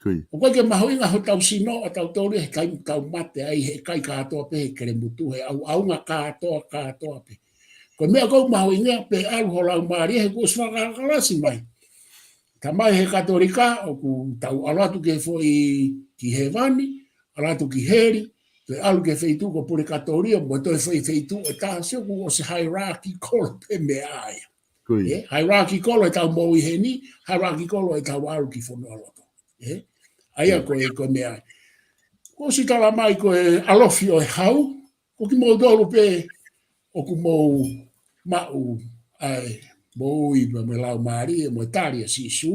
Ko ia. ʻOku ʻikai ke mahuʻinga hotau sino ʻatautolu he taimi ʻoku tau mate ai he ʻikai kātoa pē he kelemutu he ʻauʻaunga kātoa, kātoa pē. Ko e meʻa ʻoku mahuʻinga pē ʻalu ho laumālie he kuo ʻosi fakakalakalasi mai. Talamai he Katolika, ʻoku tau ʻalu atu ki he foʻi ki hēvani, ʻalu atu ki heli, toe ʻalu ki he feituʻu ko Pulikatorio, mo toe foʻi feituʻu ʻe taha, sio ʻoku ʻosi hierarchical pē meʻa ia. Ko ia. Ē, hierarchical ʻetau moʻui heni, hierarchical ʻetau ʻalu ki fonualoto. Ē, ʻa ia Ko ia. ko e, ko e meʻa. Kuo ʻosi tala mai ko e ʻalofi ʻo e hau, ko kimoutolu pē ʻoku mou maʻu ʻa e moʻui mo e, mo e laumālie, mo e tali ʻa Sīsū,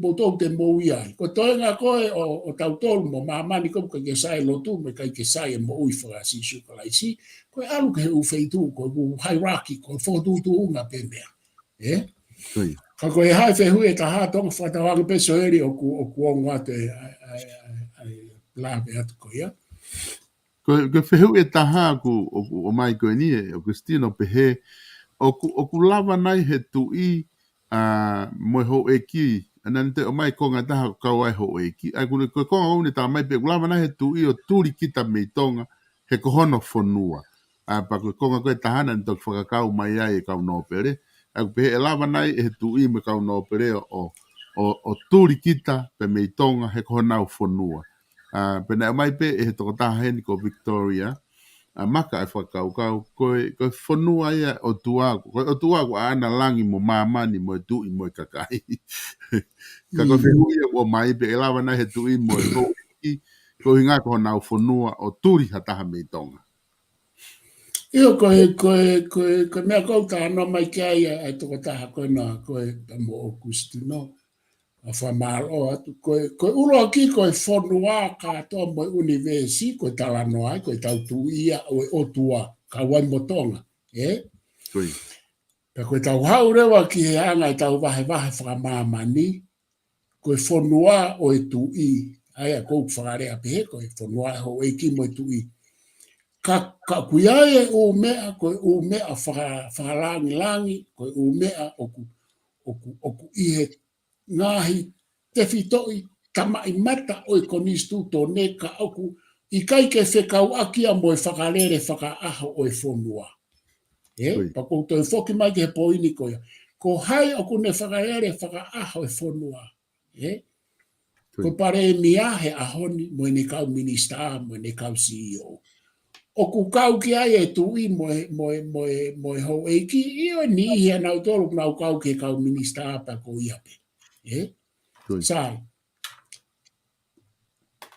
moutolu te mou ʻi ai. Ko e toenga ko ē ʻo, ʻo tautolu mo māmani ko ē ʻoku ʻikai ke sai e lotu, mo ʻikai ke sai e moʻui faka-Sīsū Kalaisi, ko e ʻalu ki he ʻū feituʻu, ko e ʻū hierarchy, ko e fokotuʻutuʻunga pē meʻa. Ē? Ko ia. Ka ko e hā e fehuʻi ʻe taha Tonga, fakatauange pē Soeli ʻoku, ʻoku ongo atu e, ʻa e, ʻa e, ʻa e, ʻa e lave atu ko ia. Ko, ko e fehuʻi ʻe taha ʻoku, ʻoku ʻomai ko eni ʻe ʻOkusitino pehē, ʻoku, ʻoku lava nai he tuʻi, ʻa, mo e houʻeiki, ʻa, naʻa ne toe ʻomai konga ʻe taha ʻoku kau ai e houʻeiki. ʻA, ko e, ko e konga ʻoku ne talamai pē, ʻoku lava nai he tuʻi ʻo tuli kita mei Tonga, he ko hono fonua. ʻA, pea ko e konga ko ē ʻe taha naʻa ne toki fakakau mai ai e kau nōpele. ʻA, ʻoku pehē ʻe lava nai ʻe he tuʻi mo e kau nōpele ʻo, ʻo, ʻo tuli kita pē mei Tonga he ko honau fonua. ʻA, pea naʻe ʻomai pē ʻe he tokotaha heni ko Victoria, ʻa, Maka e fakakaukau, ko e, ko e fonua ia ʻo e ʻOtua, ko e ʻOtua ko ʻAna, langi mo māmani mo e tuʻi mo e kakai. Ka ko e Mm. fehuʻi ia ʻoku ʻomai pē ʻe lava nai he tuʻi mo e houʻeiki, ko e ʻuhinga ko honau fonua ʻo tuli ha taha mei Tonga. ʻIo, ko e, ko e, ko e, ko e meʻa ʻoku ou talanoa mai ki ai ʻa e, ʻa e tokotaha ko ena, ko e tama ʻOkusitino, ʻa fakamālō atu, ko e, ko e ʻuluaki, ko e fonua kātoa mo e ʻunivēsi, ko e talanoa ai, ko ʻetau tuʻi ia ʻo e ʻOtua, kau ai mo Tonga, ē? Ko ia. Pea ko ʻetau haʻu leva ki he anga ʻetau vahevahe fakamāmani, ko e fonua ʻo e tuʻi, ʻa ia ʻoku ou fakalea pehē, ko e fonua ʻo e houʻeiki mo e tuʻi. Ka, ka ʻoku ʻi ai e ʻū meʻa, ko e ʻū meʻa faka-, fakalāngilangi, ko e ʻū meʻa ʻoku, ʻoku, ʻoku ʻi he ngaahi tefitoʻi tamaʻimata ʻo e konisitūtone ka ʻoku ʻikai ke fekauʻaki ia mo e fakalele fakaʻaho ʻo e fonua. Ē, Ko ia. pea ʻoku ou toe foki mai ki he poini ko ia. Ko hai ʻoku ne fakalele fakaʻaho e fonua? Ē? Ko Ko ia. e palēmia he ʻaho ni, mo ʻene kau minisitā, mo ʻene kau C E O. ʻOku kau ki ai e tuʻi mo e, mo e, mo e, mo e houʻeiki, ʻio, niʻihi ʻanautolu ʻoku nau kau ki he kau minisitā pea ko ia pē. Ē? Ko ia. Sai.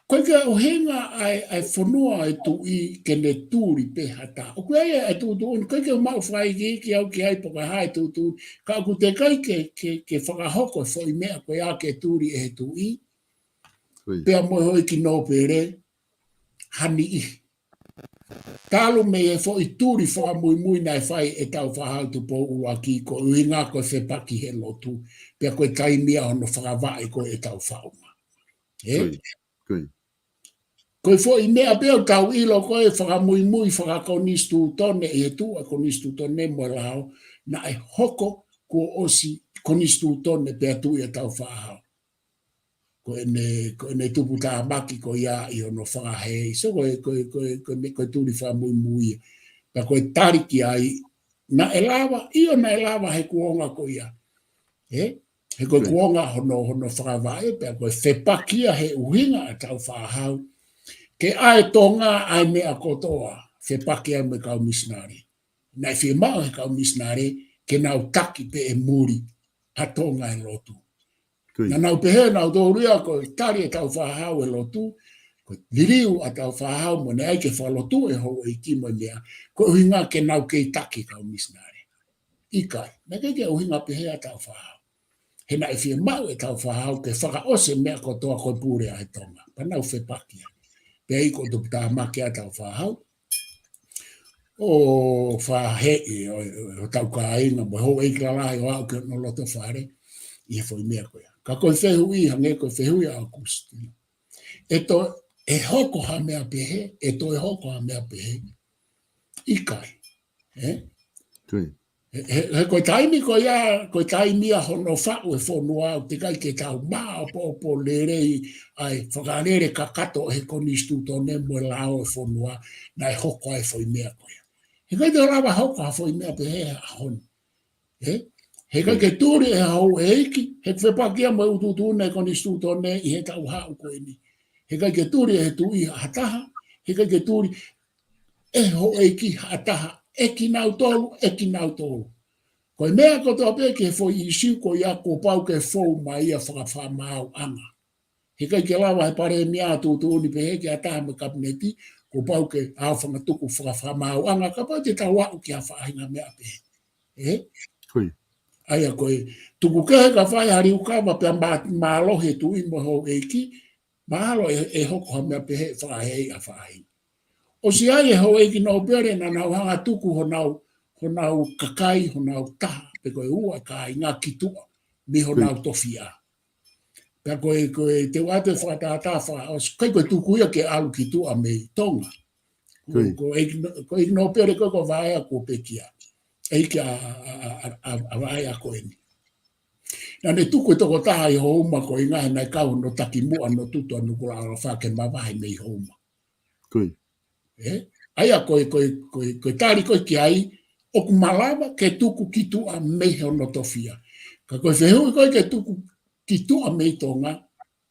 ʻOku ʻikai ke ʻuhinga ʻa e, ʻa e fonua ʻo e tuʻi ke ne tuli pē ha taha. ʻOku ʻi ai e tuʻutuʻuni, ʻoku ʻikai ke u maʻu fakaikiiki au ki ai pe ko e hā e tuʻutuʻuni. Ka ʻoku teʻeki ai ke, ke, ke fakahoko e foʻi meʻa ko ia ke tuli ʻe he tuʻi. Pea mo e houʻeiki nōpele, ha niʻihi. Talu mei he foʻi tuli fakamuimui naʻe fai ʻe Tāufaʻāhau Tupou ʻUluaki ko e ʻuhinga ko e fepaki he lotu. Pea ko e taimi ia hono fakavaʻe ko ē ʻe Tāufaʻāhau. Ē? Ko e foʻi meʻa pē ʻoku tau ʻilo ko e fakamuimui fakakonisitūtone ʻi he tuʻu ʻa e konisitūtone mo e lao, naʻe hoko kuo ʻosi konisitūtone pea tuʻi ʻa Tāufaʻāhau. Ko ʻene, ko ʻene tuputāmaki ko ia ʻi hono fakahē. So ko e, ko e, ko e, ko e, ko e tuli fakamuimui ia. Pea ko e tali ki ai, naʻe lava, ʻio naʻe lava he kuonga ko ia. Ē? He ko e kuonga hono, hono fakavaʻe, pea ko e fepaki ia he ʻuhinga ʻa Tāufaʻāhau. Ke ʻai ʻe Tonga ʻa e meʻa kotoa, fepaki ia mo e kau misinale. Naʻe fiemaʻu he kau misinale, ke nau taki pē ʻi muli ʻa Tonga ʻi he lotu. Naʻa nau pehē nautolu ia ko e tali ʻe Tāufaʻāhau e lotu, ko e liliu ʻa Tāufaʻāhau mo ne ʻai ke fakalotu e houʻeiki mo e meʻa, ko e ʻuhinga ke nau kei taki kau misinale. ʻIkai, naʻe ʻikai ke ʻuhinga pehē ʻa Tāufaʻāhau. He naʻe fiemaʻu ʻe Tāufaʻāhau ke fakaʻosi e meʻa kotoa ko e pule ʻa e Tonga. Pea nau fepaki ia. Pea ʻi ai ko e tuputāmaki ʻa Tāufaʻāhau. ʻO fakaheeʻi ʻo, ʻo, ʻo hotau kāinga mo e houʻeiki lalahi ʻo aʻu ki hono loto fale ʻi he foʻi meʻa ko ia. Ka ko e fehuʻi, hangē ko e fehuʻi ʻa ʻAokusitino. ʻE toe, ʻe hoko ha meʻa pehē, ʻe toe hoko ha meʻa pehē. ʻIkai. Ē? He, he, he ko e taimi ko ia, ko e taimi ia hono faʻu e fonua, ʻoku teʻeki ai ke tau maʻopoʻopo lelei ʻa e fakalele kakato he konisitūtone mo e lao e fonua, naʻe hoko ai e foʻi meʻa ko ia. He ʻikai te u lava hoko ha foʻi meʻa pehē he ʻaho ni. Ē? He ʻikai ke tuli ʻe ha houʻeiki, he fepaki ia mo e tuʻutuʻuni e konisitūtone ʻi he taʻu haʻu ko eni. He ʻikai ke tuli ʻe he tuʻi ha taha, he ʻikai ke tuli ʻe he houʻeiki ha taha, ʻe kinautolu, ʻe kinautolu. Ko e meʻa kotoa pē ki he foʻi ʻīsiu ko ia kuo pau ke fou mai ia fakafakamaauʻanga. He ʻikai ke lava he palēmia tuʻutuʻuni pehē ki ha taha mei he kapineti, kuo pau ke ʻaofangatuku fakafakamaauʻanga, kapau te tau aʻu ki ha faʻahinga meʻa pehē. Ē? ʻA ia ko e tuku kehe ka fai ha liukava pea mā-, mālohi e tuʻi mo e houʻeiki, mahalo ʻe, ʻe hoko ha meʻa pehē ʻe fakahēʻi ʻa e faʻahinga. ʻOsi ʻi ai e houʻeiki nōpele naʻa nau hanga tuku honau, honau kakai, honau taha, pe ko e ua kāinga ki tuʻa, mei honau tofiʻa. Pea ko e, ko e te u ʻoatu e fakatātā fakaʻosi, ʻikai ko e tuku ia ke ʻalu ki tuʻa mei Tonga. Ko e, ko e, ko e nōpele ko e ko Vaea ko Pekia. ʻEiki ʻa, ʻa, ʻa, ʻa, ʻa Vaea ko eni. Naʻa ne tuku e tokotaha ʻi Houma ko e ngaahi naʻe kau hono takimuʻa ʻo Tutuʻa Nukulaʻalofa ke mavahe mei Houma. Ē? ʻA ia ko e, ko e, ko e, ko e tali ko ē ki ai, ʻoku malava ke tuku ki tuʻa mei hono tofiʻa. Ka ko e fehuʻi ko ē ke tuku ki tuʻa mei Tonga,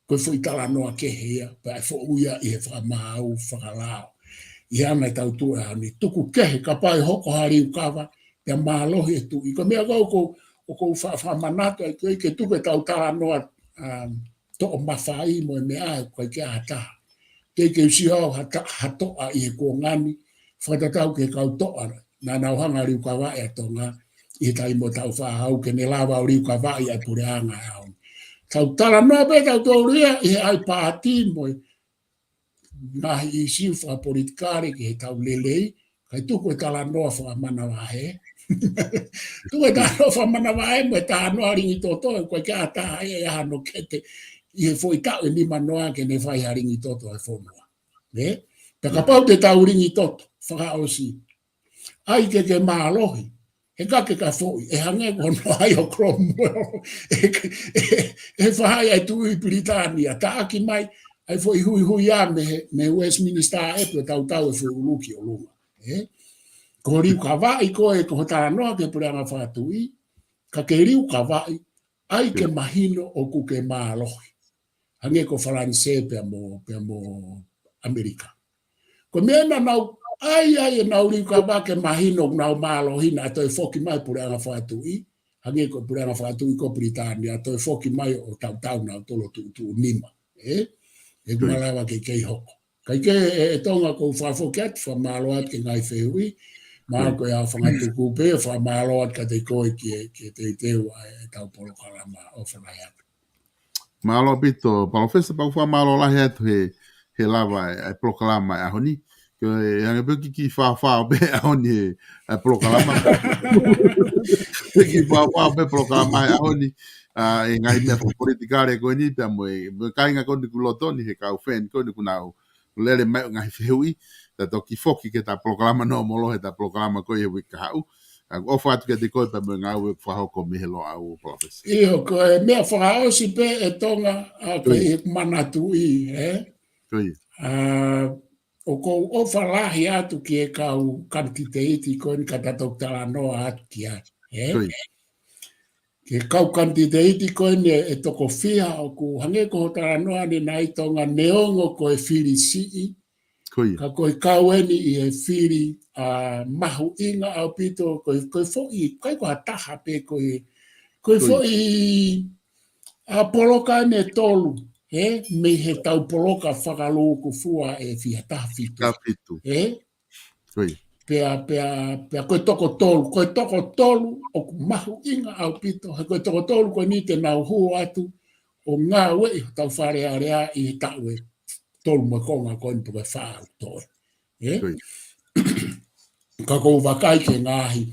ko e foʻi talanoa kehe ia, pea ʻe foʻu ia ʻi he fakamaau fakalao. ʻI he anga ʻetau tuʻu he ʻaho ni, tuku kehe kapau ʻe hoko ha liukava, pea mālohi e tuʻi. Ko e meʻa ko ē ʻoku, ʻoku ou fa-, fakamanatu ai ko ē ke tuku ʻetau talanoa, um, toʻo mafai mo e meʻa ʻoku ʻikai ke ʻi ai ha taha. Teʻeki ke u sio au ha ta-, ha toʻa ʻi he kuonga ni, fakatatau ki he kau toʻa naʻa nau hanga liukavaʻi ʻa Tonga ʻi he taimi ʻo Tāufaʻāhau ke ne lava ʻo liukavaʻi ʻa e puleʻanga ʻo e ʻaho ni. Tau talanoa pē tautolu ia ʻi he ʻai pāti mo e ngaahi ʻīsiu fakapolitikale ki heʻetau lelei, kae tuku e talanoa fakamanavahē. Tuku e talanoa fakamanavahē mo e talanoa lingi toto, ʻoku ʻikai ke ʻi ai ha taha ia ʻe ʻi ai hano kete ʻi he foʻi taʻu ʻe nimanoa ke ne fai ha lingi toto he fonua. Ē? Pea kapau te tau lingi toto, fakaʻosi. ʻAi ke ke mālohi, he ka ke ka foʻi, ʻe hangē ko hono ʻai ʻo Cromwell, ʻe, ʻe, ʻe fahaʻi ʻa e tuʻi Pilitānia, taʻaki mai, ʻa e foʻi huihuia mei he, mei Westminster ʻe pea tautau e foʻi ʻulu ki ʻolunga. Ē? Ko e liukavaʻi ko ē, ko hoʻo talanoa ki he puleʻanga fakatuʻi, ka ke liukavaʻi, ʻai ke mahino ʻoku ke mālohi. Hangē ko Falanisē pea mo, pea mo ʻAmelika. Ko e meʻa naʻa nau ʻai ai ʻenau liukava ke mahino ʻoku nau mālohi naʻa toe foki mai puleʻanga fakatuʻi. Hangē ko e puleʻanga fakatuʻi ko Pilitānia toe foki mai ʻo tautau nautolu ʻo tuʻutuʻu nima. Ē? ʻE malava ke kei hoko. Kae kehe ʻe Tonga, ʻoku ou fakafoki atu fakamālō atu ki he ngaahi fehuʻi. Mālō ko e ʻa fanga tuku pē, fakamālō atu kiate koe ki he, ki he teuteu ʻa e, ʻetau polokalama. ʻOfa lahi atu. Mālō ʻaupito, Palōfesa, pea ʻoku ou fakamālō lahi atu he, he lava e, e polokalama e ʻaho ni. Ko e hangē pē ʻoku kiʻi fāfā pē ʻaho ni he, e polokalama. Kiʻi fāfā pē polokalama e ʻaho ni. ʻA, e ngaahi meʻa fakapolitikale ko eni, pea mo e, mo e kāinga ko eni ʻoku lolotonga he kau feni ko eni ʻoku nau lele mai ʻo ngaahi fehuʻi, ta toki foki ki heʻeta polokalama nōmolo, heʻeta polokalama ko ia he uike kahaʻu. ʻOku ou ʻofa atu kiate koe pea mo e ngāue ʻoku fakahoko mei he Loʻau, Palōfesa. ʻIo, ko e meʻa fakaʻosi pē ʻe Tonga, ʻa, ko ia. Ko e manatuʻi, ē? Ko ia. ʻA, ʻoku ou ʻofa lahi atu ki he kau kanititeiti ko eni ka ta toki talanoa atu ki ai, ē? Ko ia. Ki he kau kanititeiti ko eni ʻe toko fiha ʻoku hangē ko hoʻo talanoa ʻanenai, Tonga, neongo ko e fili siʻi. Ko ia. Ka ko e kau eni ʻi he fili, ʻa, mahuʻinga ʻaupito, ko e, ko e foʻi, ʻikai ko ha taha pē, ko e, ko e foʻi, ʻa, poloka eni ʻe tolu, ē, mei heʻetau poloka fakalūkufua ʻe fiha taha fitu. Taha fitu. Ē? Ko ia. Pea, pea, pea ko e toko tolu, ko e toko tolu ʻoku mahuʻinga ʻaupito, he ko e toko tolu ko eni te nau hū atu ʻo ngāueʻi hotau Fale Alea ʻi he taʻu ʻe tolu mo e konga ko eni pe ko e fā ʻoku toe. Ē? Ko ia. Ka ʻoku ou vakai ki he ngaahi,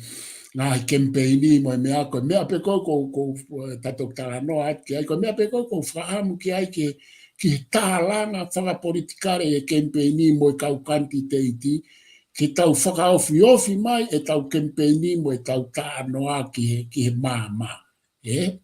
ngaahi kemipeini mo e meʻa ko e, meʻa pē ko ē ʻoku, ʻoku, ē, ta toki talanoa atu ki ai, ko e meʻa pē ko ē ʻoku ou fakaʻamu ki ai ki, ki he tālanga fakapolitikale ʻi he kemipeini mo e kau kanititeiti, ke tau fakaofiofi mai ʻetau kemipeini mo ʻetau talanoa ki he, ki he maama. Ē?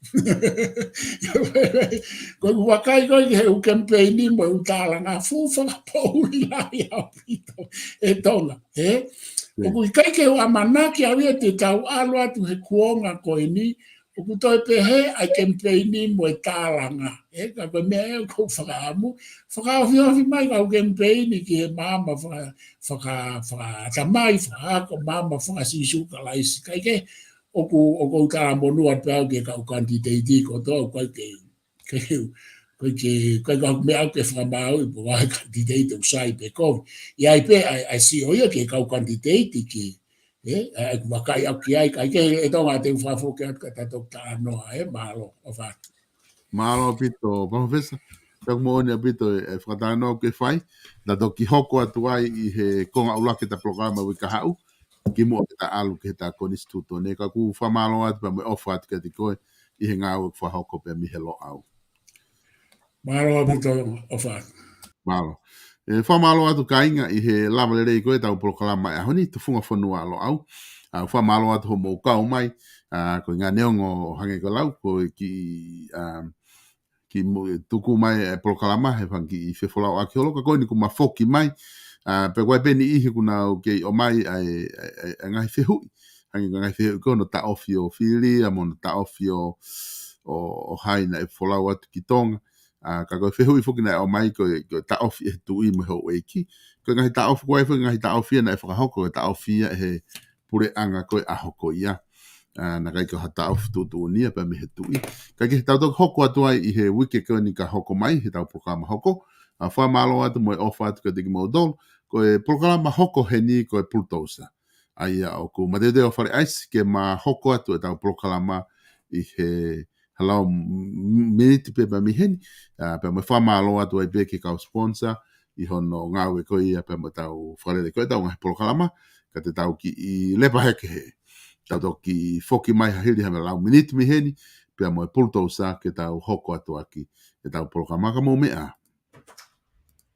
Ko ʻeku vakai ko ē ki he ʻū kemipeini mo e ʻū tālanga, fuʻu fakapoʻuli lahi ʻaupito ʻe Tonga, ē? Ē. ʻOku ʻikai ke u ʻamanaki au ia te tau ʻalu atu he kuonga ko eni, ʻoku toe pehē ʻa e kemipeini mo e tālanga, ē? Ka ko e meʻa ē ʻoku ou fakaʻamu, fakaofiofi mai kau kemipeini ki he maama faka-, faka-, fakaʻatamai, fakaako, maama faka-Sīsū Kalaisi. Kae kehe, ʻoku, ʻoku ou talamonū atu pē au ki he kau kanititeiti kotoa, ʻoku ʻikai ke, ke, ʻikai ke, ʻikai ke meʻa au ke fakamāuʻi pe ko e kanititeiti ʻoku sai pe kovi. ʻI ai pē ʻa e, ʻa e sio ia ki he kau kanititeiti ki, ē, ʻa e, ʻa e ʻoku vakai au ki ai, kae kehe ʻe Tonga te u fakafoki atu ka ta toki talanoa, ē, mālō, ʻofa atu. Mālō ʻaupito, Palōfesa. Pea ʻoku moʻoni ʻaupito e, e fakatalanoa ʻoku ke fai. Ta toki hoko atu ai ʻi he konga ʻuluaki ʻeta polokalama uike kahaʻu. Kimuʻa ke ta ʻalu ki heʻeta konisitūtone. Ka ʻoku ou fakamālō atu pea mo e ʻofa atu kiate koe ʻi he ngāue ʻoku fakahoko pea mei he Loʻau. Mālō ʻaupito, ʻofa atu. Mālō. ʻE, fakamālō atu kāinga ʻi he lava lelei ko ē ʻetau polokalama e ʻaho ni, Tufunga Fonua Loʻau. ʻA, fakamālō atu hoʻomou kau mai, ʻa, ko e ngaahi neongo ʻo hangē ko e lau, ko e kiʻi, ʻa, kiʻi mo-, tuku mai e polokalama, he fanga kiʻi fefolauʻaki holo, ka ko eni kuo ma foki mai, ʻa, pea ko e pē niʻihi kuo nau kei ʻomai ʻa e, ʻa e, ʻa e ngaahi fehuʻi. Hangē ko e ngaahi fehuʻi ko hono taʻofi ʻo fili, ʻa mo hono taʻofi ʻo, ʻo, ʻo hai naʻe folau atu ki Tonga. ʻA, ka ko e fehuʻi foki naʻe ʻomai ko e, ko e taʻofi ʻe he tuʻi mo e houʻeiki. Ko e ngaahi taʻofi, ko e foʻi ngaahi taʻofi ia naʻe fakahoko, ko e taʻofi ia ʻe he puleʻanga ko ē ʻaho ko ia. ʻA, naʻe ʻikai ko ha taʻofi tuʻutuʻuni ia pea mei he tuʻi. Kae kehe, tau toki hoko atu ai ʻi he uike ko eni ka hoko mai, heʻetau polokalama hoko. ʻA, fakamālō atu mo e ʻofa atu kiate kimoutolu. Ko e polokalama hoko heni ko e Pulutousa. ʻA ia ʻoku mateuteu ʻa Fale ʻAisi ke ma hoko atu ʻetau polokalama ʻi he halau m-, miniti pē pea mei heni, ʻa, pea mo e fakamālō atu ai pē ki he kau sponsor ʻi hono ngāue ko ia pea mo ʻetau fakalele ko ē ʻetau ngaahi polokalama, ka te tau kiʻi lepa heke hē. Tau toki foki mai ha hili ha lau miniti mei heni, pea mo e Pulutousa ke tau hoko atu ʻaki ʻetau polokalama, ka mou meʻa ā.